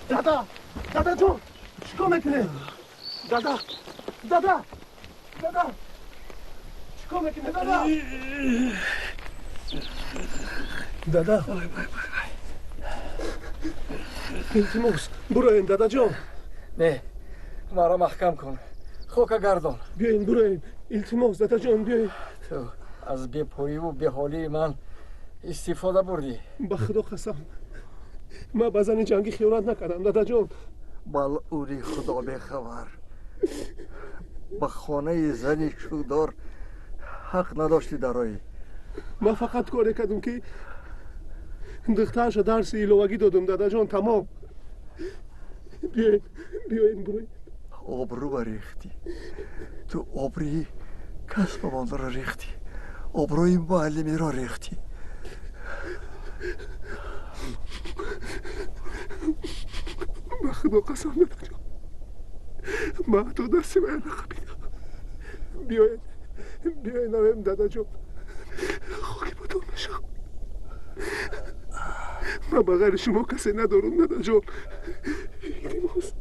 Дада, дада ҷон, чикор мекунед? Дада, дада, дада, чикор мекунед, дада? Дада, илтимос, буроем, дадаҷон. Не, маро маҳкам кун, хока гардон. Биёем, буроем, илтимос, дадаҷон, биёем. Ту аз бепориву беҳолии ман истифода бурдӣ. Ба худо қасам, ман ба зани ҷангӣ хиёнат накардам, дадаҷон. Малъуни худо бехабар, ба хонаи зани чӯдор ҳақ надоштӣ дароӣ. Ман фақат коре кардам, ки духтарша дарси иловагӣ додам, дадаҷон, тамом. Биёем, биёем, буроем. Обрӯ рехтӣ ту, обрӯи касбамонро рехтӣ, обрӯи муаллимиро рехтӣ. Ба худо қасам, дадаҷон, ман ҳатто дасти вая нақабидам. Биёед, биёед, навем, дадаҷон, хоки бутон мешавам. Ман ба ғайри шумо касе надорам, дадаҷон, илтимос.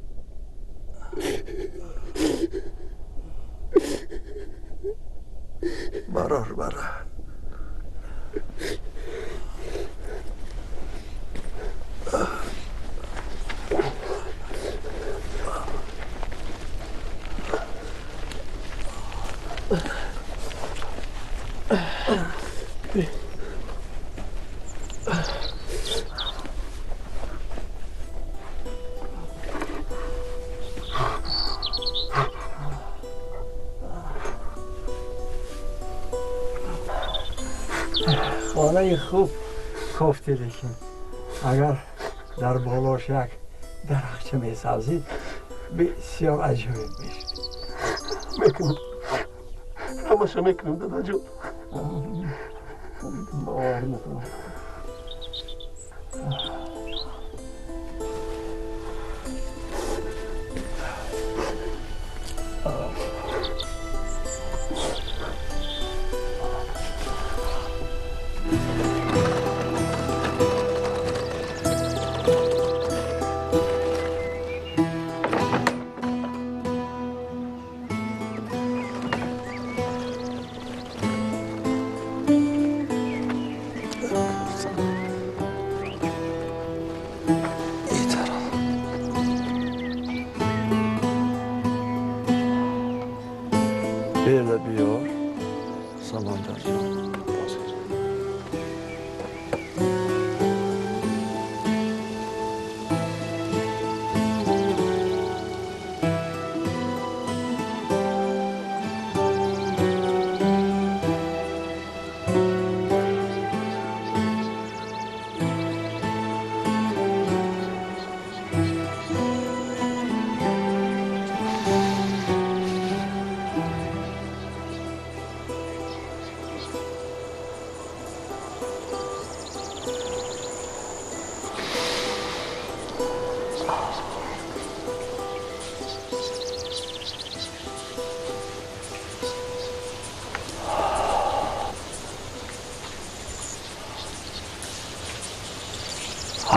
Барор, бара. Хонаи хуб кофтӣ, лекин агар дар болош як дарахча месабзид, бисёр аҷоиб мешуд. Мекунам, ҳамаша мекунам, дадаҷон. Бовар мекунам. Берда биёр, Самандарҷон.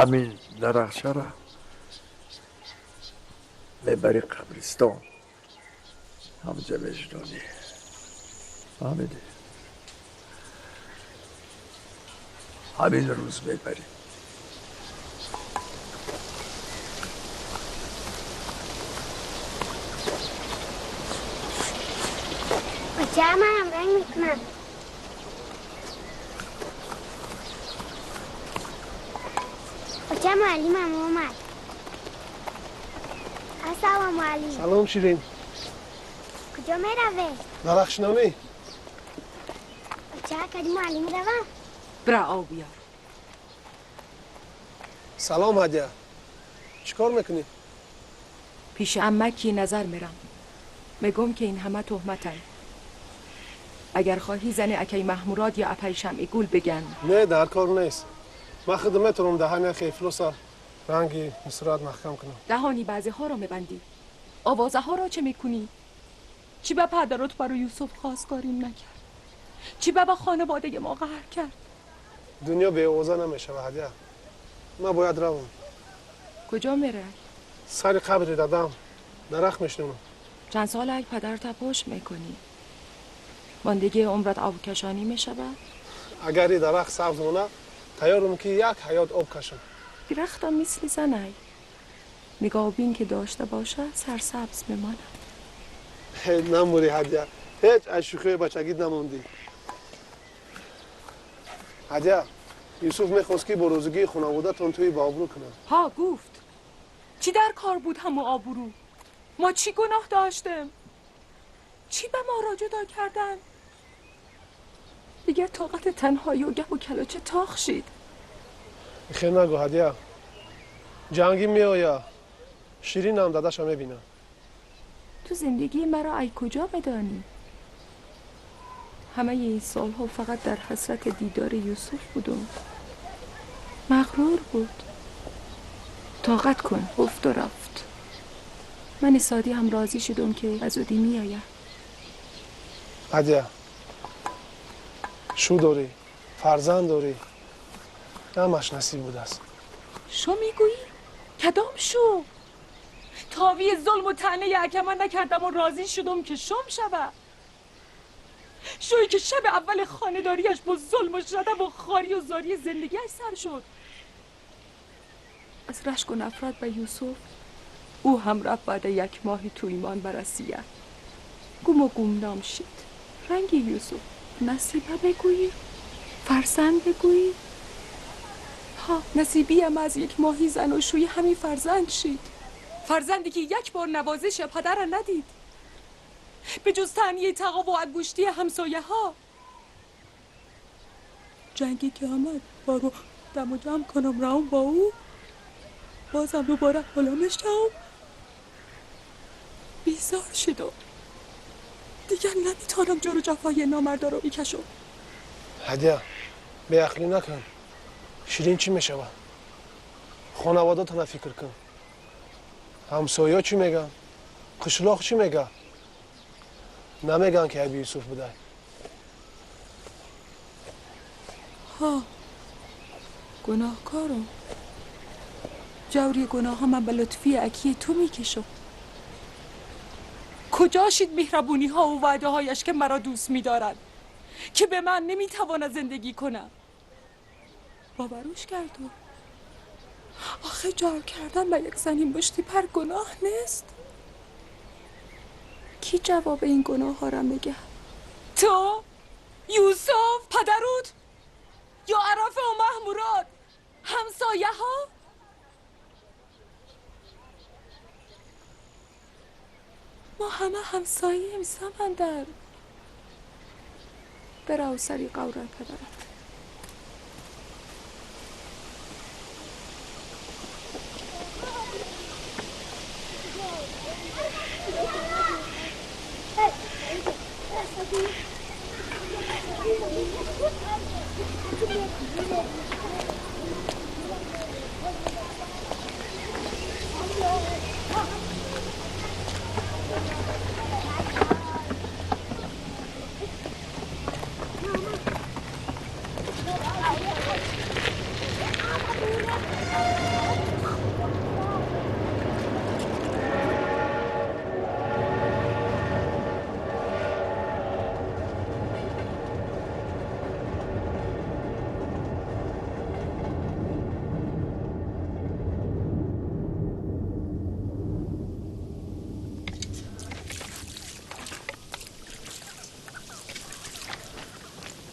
Ҳамин дарахчара мебари қабристон, ҳамҷа мешинонӣ. Фаҳмидӣ? Ҳамин рӯз мебарӣ. Оча, манам ранг мекунам. Оча, муаллимам омад. Ассалому алайкум. Салом, Ширин. Куҷо меравед? Дарахтшинонӣ. Оча, кади муаллим равам? Бира об биёр. Салом, Ҳадя. Чӣ кор мекунӣ? Пеши амаки назар мерам. Мегум ки ин ҳама туҳматанд. Агар хоҳӣ зани акай Маҳмурод ё апай Шамъигул биган. Не, дар кор нест. Ман худ метавонам даҳани яхе ифлоса ранги мисрат маҳкам кунам. Даҳони баъзеҳоро мебандӣ. Овозаҳоро чӣ мекунӣ? Чӣ ба падарот барои Юсуф хостгорим накард? Чӣ ба хонаводаи мо қаҳр кард? Дунё беовоза намешава, Ҳадя. Ман бояд равам. Куҷо мерай? Сари қабри дадам дарахт мешинонам. Чанд сол ак падарта пушт мекунӣ? Мондагии умрат обкашонӣ мешавад? Агар и дарахт сабз монад, тайёрам ки як ҳаёт об кашам. Дарахтам мисли занай. Нигоҳбин ки дошта бошад, сарсабз мемонад. Намурӣ, Ҳадя. Ҳеҷ аз шӯхии бачагит намондӣ. Ҳадя, Юсуф мехост ки бо розигии хонаводатон тӯи ба обрӯ кунад. Ҳа, гуфт. Чӣ дар кор буд ҳаму обрӯ? Мо чӣ гуноҳ доштем? Чӣ ба мо ро ҷудо кардан? Дигар тоқати танҳоӣ ва гапу калоча тоқ шид. Хел нагӯ, Ҳадя. Ҷангӣ меоя. Ширинам дадаша мебинад. Ту зиндагии маро ай куҷо медонӣ? Ҳамаи ин солҳо фақат дар ҳасрати дидори Юсуф будум. Мағрур буд. Тоқат кун, гуфт و рафт. Мани содӣ ҳам розӣ шудум ки ба зудӣ меояд. Ҳадя, шу дорӣ, фарзанд дорӣ, ҳамаш насиб будааст. Шу мегӯӣ? Кадом шу? Тови зулму таънаи акама накардам و розӣ шудум ки шум шавад. Шӯе ки шаби аввали хонадориаш бо зулму шадабу хорию зории зиндагиаш сар шуд. Аз рашку нафрат ба Юсуф ӯ ҳам рафт баъд як моҳи туймон ба Россия. Гуму гумном шид. Ранги Юсуф насиба бигӯӣ, фарзанд бигӯӣ. Ҳа, насибиям аз як моҳи заношӯӣ ҳамин фарзанд шид. Фарзанде ки як бор навозиши падарро надид. Ба ҷуз таънияи тақову ангуштии ҳамсояҳо. جنگی که آمد بارو دم و جمع کنم راون با او، بازم دوباره بالا میشم. بیزار شدم، دیگر نمیتونم جور جفای نامردا رو بکشم. هدیه بیعقلی نکن. شیرین چی میشوه؟ خانواده‌تان فکر کن. همسایه‌ها چی میگن؟ قشلاق چی میگن؟ نمیگن که ابی یوسف بوده. ها گناهکارم، جوری گناه ها من به لطفی اکی تو میکشم. کجا شید مهربونی ها و وعده هایش که مرا دوست میدارد، که به من نمیتواند زندگی کنم؟ باوروش کردم. آخه جار کردن به یک زنی مشتی پر گناه نیست. کی جواب این گناه ها را میگه؟ تو؟ یوسف؟ پدروت؟ یا عرفه و محمورات؟ همسایه ها؟ ما همه همسایه‌ایم سمندر. برو سری قورن پدرت.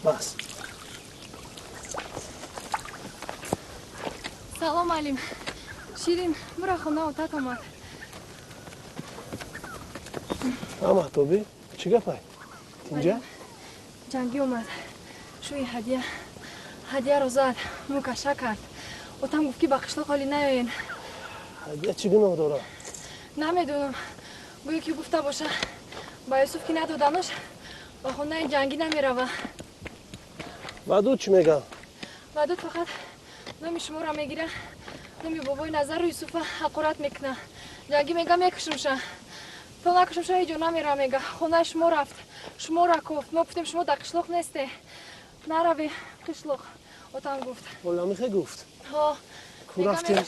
بس. سلام علیم. شیرین برا خونه اتاق آمد. اما توبی چی گپای؟ اینجا؟ جنگی اومد. شوی هدیه رو زد، موکشه کرد. اتام گفت که با قشلاق حالی نیاین. هدیه چی گناه داره؟ نمیدونم. گویا که گفته باشه با یوسف که ندادمش با خونه جنگی نمیروه. ودود چی میگم؟ ودود فقط نمی شما را میگیره، نمی بابای نظر و یوسف حقارت میکنه. جنگی میگه میکشمشه، تا نکشمشه هیچ جا نمیره. میگه خونه شما رفت، شما را گفت. ما گفتیم شما در قشلاق نیستی، نروی قشلاق. اتام گفت. والا میخوای گفت؟ ها. کو رفتیم؟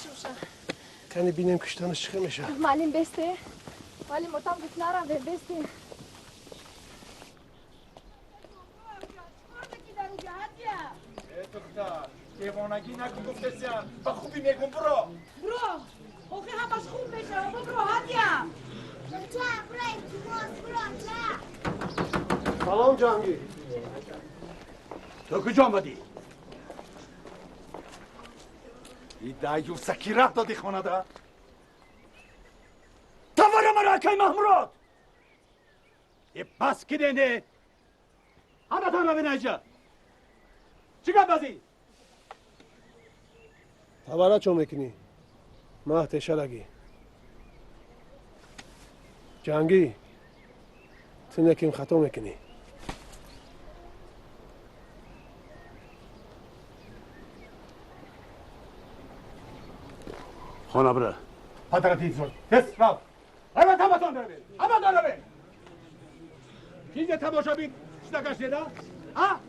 کنی بینیم کشتنش چه میشه. معلم بسته. معلم اتام گفت نروی بسته. دیوانگی نکن گفتسیان، با خوبی میگم برو. برو. آخه همش خوب میشه. برو هدیه. سلام جنگی. تو کجا آمدی؟ ای دایوف سکی راه دادی خانه ده؟ تواره مرا اکای محمورات. ای پس که دینده؟ همه تان روی نجا. چی گپ بازی؟ تواره چون میکنی؟ ماه تشه لگی. جنگی تو نکیم خطا میکنی. خانه بره. پدرت ایزون. دست رفت. همه تماشا داره. همه داره. چیز تماشا بین؟ چی نگشته ده؟ ها؟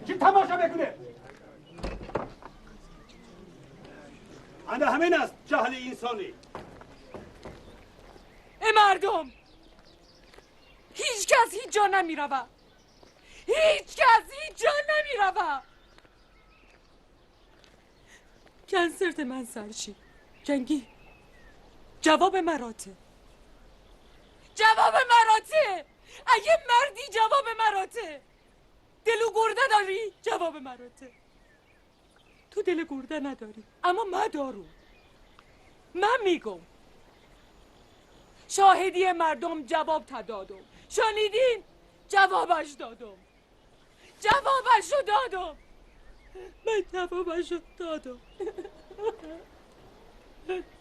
چی تماشا میکنه؟ انا همین است جهل انسانی. ای مردم، هیچ کس هیچ جا نمی رود. هیچ کس هیچ جا نمی رود. کنسرت من سرشی جنگی. جواب مراته، جواب مراته. اگه مردی جواب مراته. دلو گرده داری جواب مراته. تو دل گرده نداری اما من دارم. من میگم شاهدی مردم جواب تدادم. شنیدین؟ جوابش دادم، جوابش رو دادم. Ман ҷавобашо додам.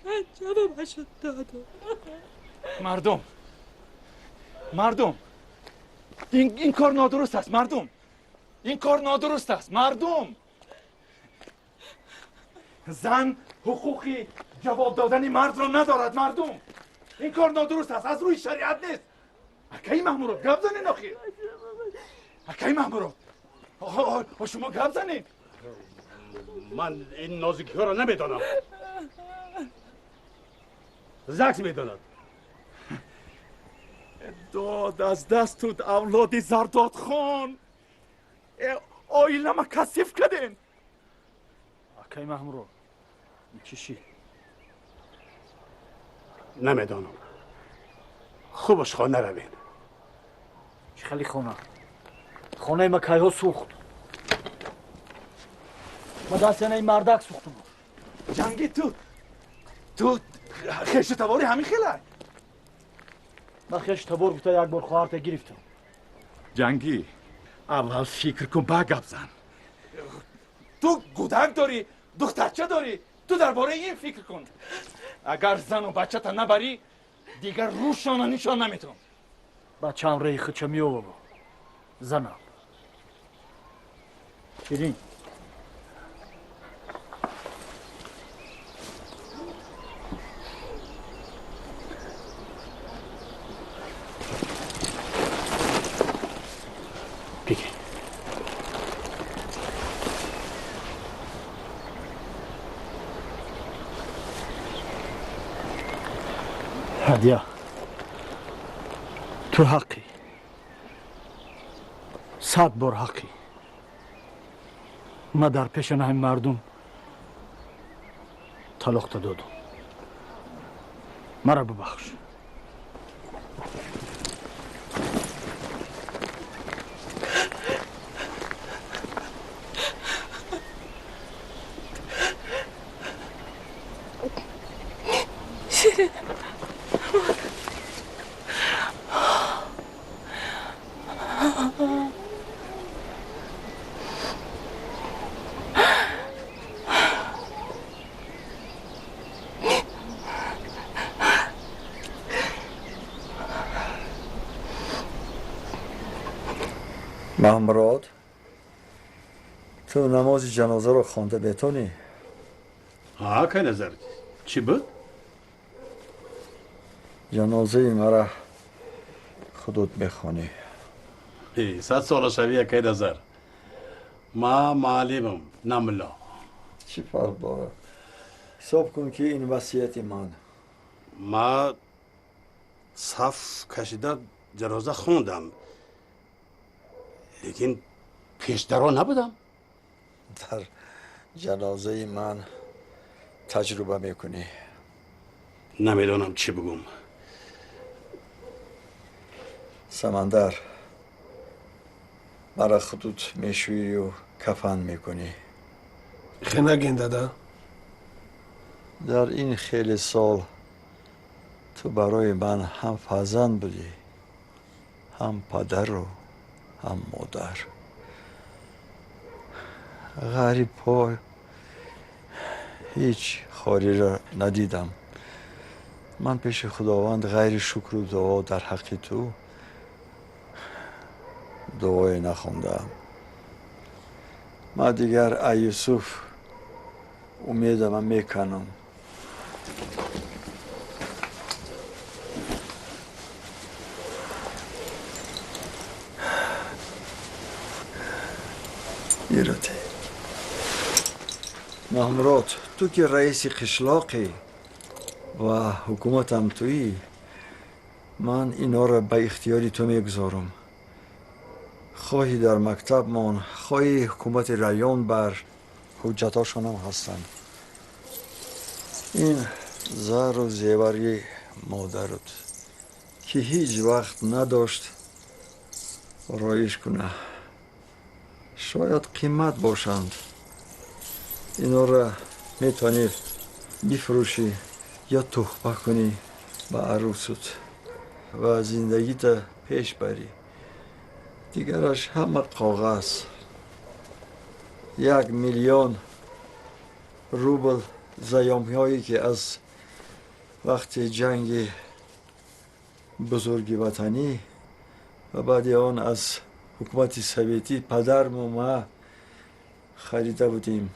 Ман ҷавобашо додам. Мардум, мардум, ин кор нодуруст аст. Мардум, ин кор нодуруст аст. Мардум, зан ҳуқуқи ҷавоб додани мардро надорад. Мардум, ин кор нодуруст аст, аз рӯи шариат нест. Акаи Маҳмурод, гап занед охир. Акаи Маҳмурод, шумо гап занед. Ман ин нозикиҳоро намедонам. ЗАГС медонад. Дод аз дастуд авлоди Зардодхон. Оилама касиф карден. Акаи Маҳмурод, чӣ шид? Намедонам. Хубаш хона равед. Чӣ хели хона? Хонаи ма кайҳо сӯхт. Ма даст яна ин мардак сӯхтум. Ҷанги, ту хешу табори ҳамин хелай? Ман хешу табор гуфта як бор хоҳарта гирифтам. Ҷангӣ, аввал фикр кун, баъд гап зан. Ту гудак дорӣ, духтарча дорӣ, ту дар бораи ин фикр кун. Агар зану бачата набарӣ, дигар рӯшона нишон наметавон. Бачаам реҳи худша меовабо. Занам. Ширин. Бигир. Ҳадя, ту ҳаққӣ, 100 бор ҳаққӣ. Ман дар пеша наҳами мардум талоқта додум. Маро бубахш. Ширин. Маҳмурод, ту намози ҷанозаро хонда метонӣ? Акай Назар, чӣ буд? Ҷанозаи мара худот мехонӣ. 100 сола шавӣ, акай Назар. Ма маълимам, на мулло. Чӣ фарқ дорад? Ҳисоб кун, ки ин васияти ман. Ма саф кашида ҷаноза хондам, лекин пешдаро набудам. Дар ҷанозаи ман таҷруба мекунӣ. Намедонам чӣ бигӯм. Самандар, мара худут мешӯию кафан мекунӣ. Хе нагин, дада. Дар ин хеле сол ту барои ман ҳам фарзанд будӣ, ҳам падару ҳам модар. Ғайри пой ҳеҷ хориро надидам. Ман пеши Худованд ғайри шукру дуо дар ҳаққи ту дуое нахондаам. Ман дигар ай Юсуф умедама меканам. Ирате. Маҳмурод, ту ки раиси қишлоқӣ ва ҳукуматам туӣ, ман инҳоро ба ихтиёри ту мегузорам. Хоҳӣ дар мактабмон, хоҳӣ ҳукумати район бар, ҳуҷҷатҳошонам ҳастанд. Ин зару зевари модарут, ки ҳеҷ вақт надошт ороиш куна. Шояд қимат бошанд. Инҳоро метавонӣ бифурӯшӣ ё туҳфа кунӣ ба арӯсут ва зиндагита пеш барӣ. Дигараш ҳама коғаз. 1 миллион рубл заёмҳое ки аз вақти ҷанги бузурги ватанӣ ва баъди он аз ҳукумати советӣ падарму ма харида будем,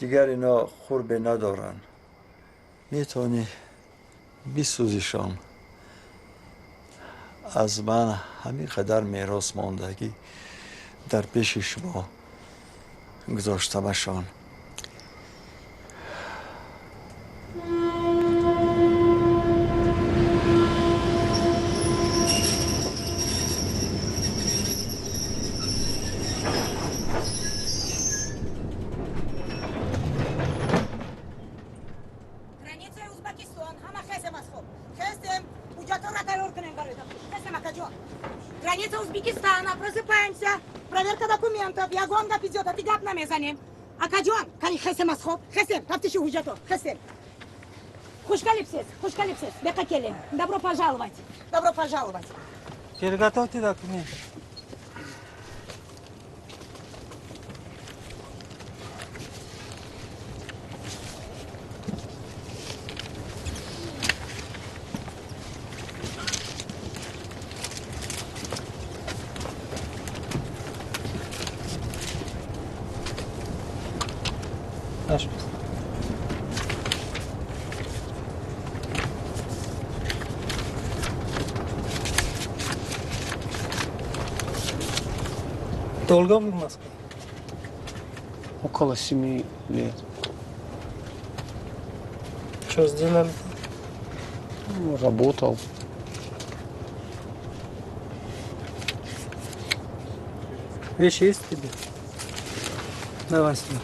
дигар ино хурбе надоранд, метавонӣ бисӯзишон. Аз ман ҳамин қадар мерос мондагӣ дар пеши шумо гузоштамашон. Границаи Узбекистон, ҳама хезем аз хоб. Хезем, ҳуҷҷатҳоро тайёр кунем барои тафтиш. Хезем, акаҷон. Граница Узбекистана, просыпаемся. Проверка документов. Ягон гап идёт, а ты гап намезанем. Акаҷон, кани хезем аз хоб. Хезем, тафтиши ҳуҷҷатҳо. Хезем. Хуш келибсиз, хуш келибсиз. Беқа келин. Добро пожаловать. Добро пожаловать. Переготовьте документы. Пожалуйста. Долго вы в Москве? Около 7 лет. Что сделали? Ну, работал. Вещи есть тебе? Давай сюда.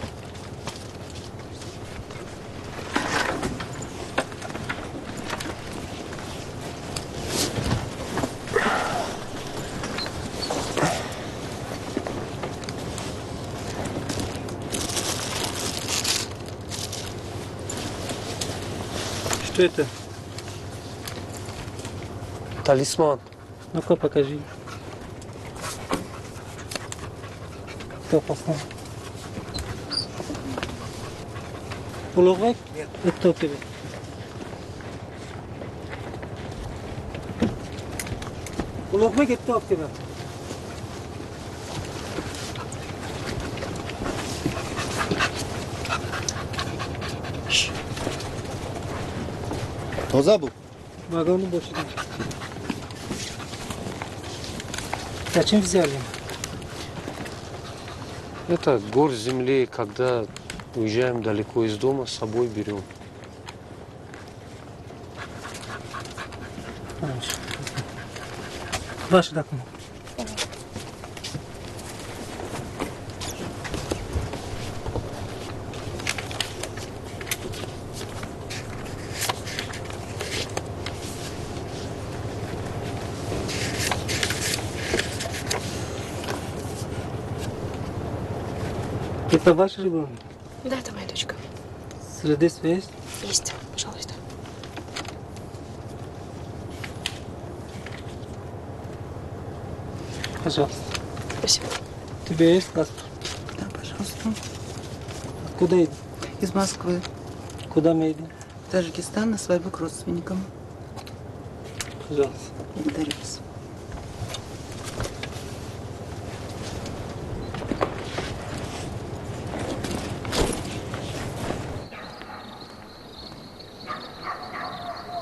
Что это? Талисман. Ну-ка покажи. Кто послал? Улугбек? Это кто тебе? Улугбек, это кто тебе? Тоза буд. Вагону больше нет. Зачем взяли? Это горсть земли, когда уезжаем далеко из дома, с собой берем. Хорошо. Ваши документы. Это ваш ребенок? Да, это моя дочка. Свидетельство есть? Есть, пожалуйста. Пожалуйста. Спасибо. У тебя есть паспорт? Да, пожалуйста. Откуда едем? Из Москвы. Куда мы едем? В Таджикистан на свадьбу к родственникам. Пожалуйста. Благодарю вас.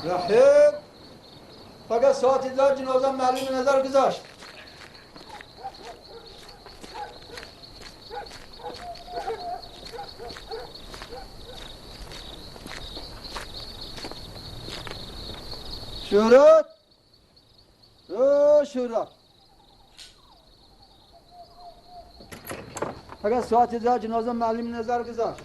رحیم، فقط ساعتی در جنازه معلم نظر گذاشت. شهرت، او شهرت، فقط ساعتی در جنازه معلم نظر گذاشت.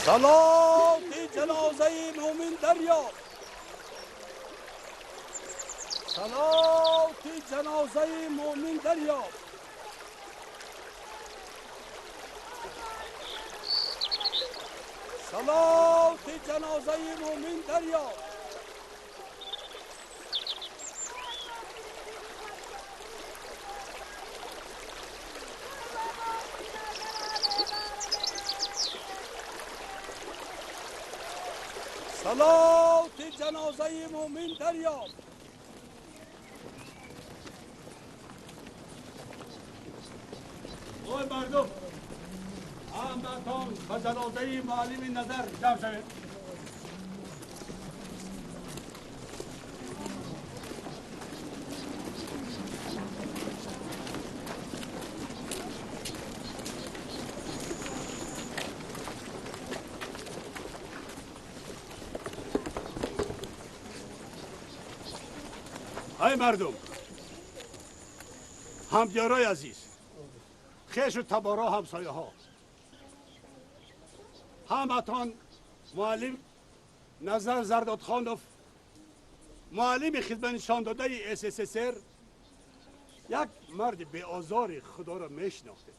صلاة جنازه مومن دریاب، صلاة جنازه مومن دریاب. صلاة جنازه مومن دریاب. صلاة جنازه مومن دریاب. اوی مردم، همتان به جنازه معلم نظر جمع شوید. ای مردم، همدیارای عزیز، خیش و تبارا، همسایه ها، همتان معلم نظر زردادخانوف، معلم خدمت نشان داده SSSR، یک مرد به آزار خدا را میشناخته.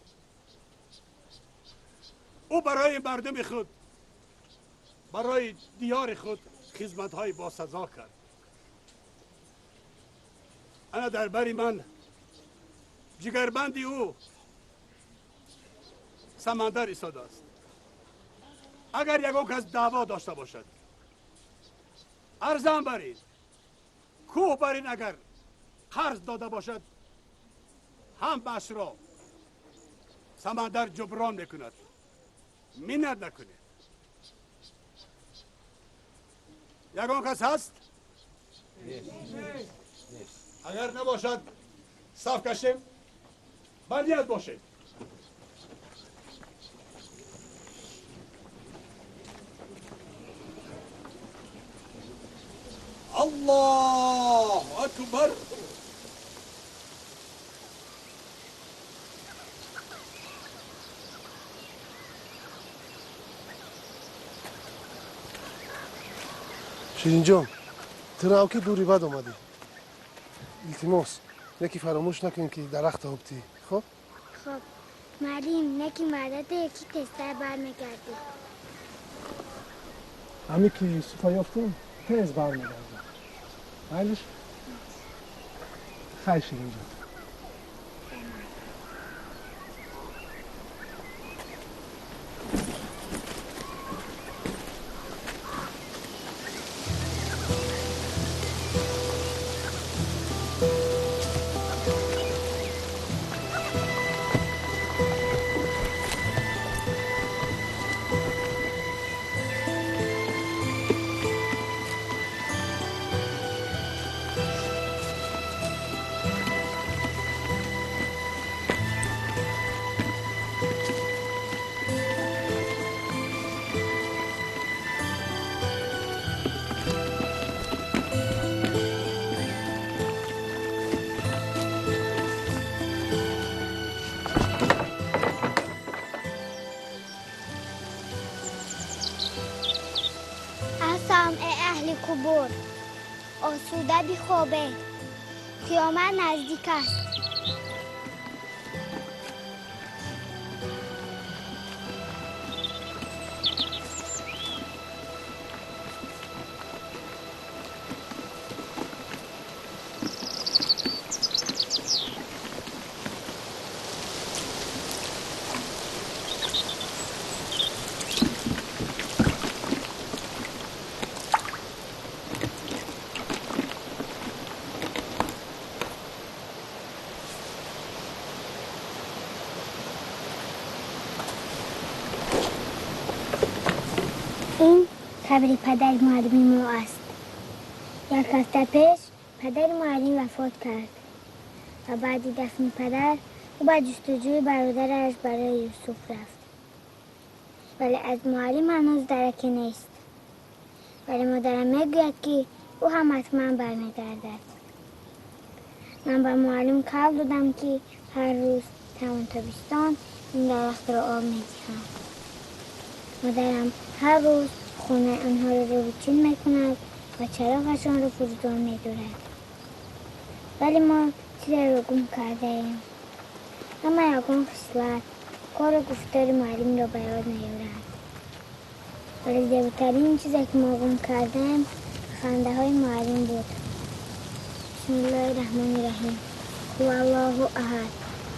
او برای مردم خود، برای دیار خود خدمت های با سزا کرد. انا در بری من جگربندی او سمندر ایستاده است. اگر یگان کس دعوا داشته باشد، ارزان برین، کوه برین، اگر قرض داده باشد هم بش را سمندر جبران میکند. منت نکنید. یگان کس هست؟ اگر نباشد صف کشیم، بندیت باشید. الله اکبر. شیرین جان، تو راو که دوری بد اومدی. التماس، یکی فراموش نکن که درخت آبتی. خب؟ خب معلم، نکی مدد یکی تستر برمیگردی. همی که یوسف یافتم تیز برمیگردم. مایلش؟ خیر شیرین جان. قبور آسوده بیخوابه، قیامت نزدیک است. Ин қабри падари муаллими мо аст. Як ҳафта пеш падари муаллим вафот кард ва баъди дафни падар ӯ ба ҷустуҷӯи бародараш барои Юсуф рафт. Вале аз муаллим ҳанӯз дараке нест. Вале модарам мегӯяд, ки ӯ ҳам ҳатман бармегардад. Ман ба муаллим қавл додам, ки ҳар рӯз тамом тобистон ин дарахтро об медиҳам. Модарам ҳар рӯз хонаи онҳоро рӯбучин мекунад ва чароғашонро фурӯзон медорад. Вале мо чизеро гум кардаем. Ҳама ягон хислат, кору гуфтори муаллимро ба ёд меоранд. Вале зеботарин чизе, ки мо гум кардаем, хандаҳои муаллим буд. Бисмиллоҳи раҳмони раҳим. Қул Аллоҳу аҳад,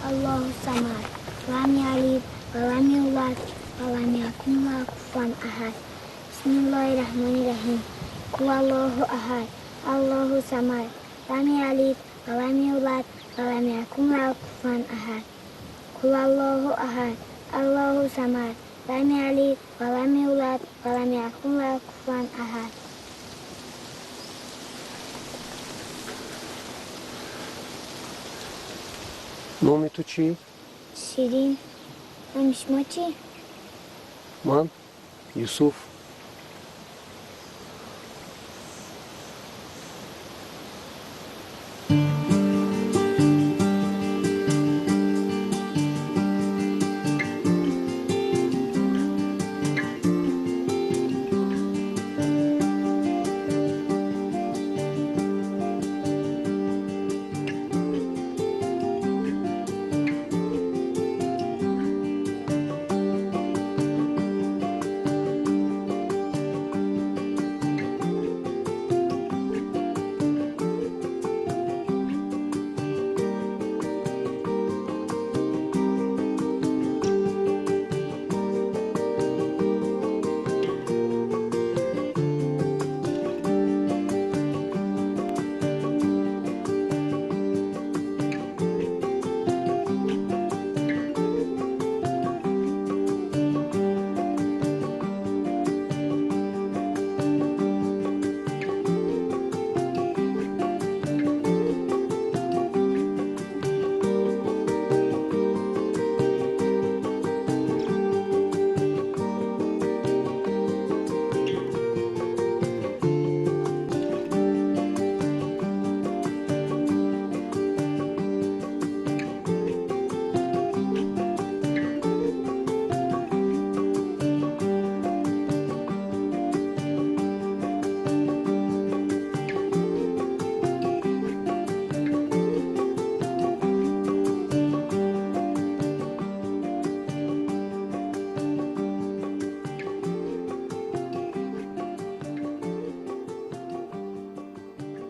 Аллоҳу самад, лам ялид ва лам юлад ва лам якун лаҳу куфуван аҳад. Бисмиллоҳи раҳмони раҳим. Қул Аллоҳу аҳад, Аллоҳу самад, лам ялид ва лам юлад ва лам якун лаҳу куфуван аҳад. Қул Аллоҳу аҳад, Аллоҳу самад, лам ялид ва лам юлад ва лам якун лаҳу куфуван аҳад. Номи ту чӣ? Ширин. Номи шумо чӣ? Ман Юсуф.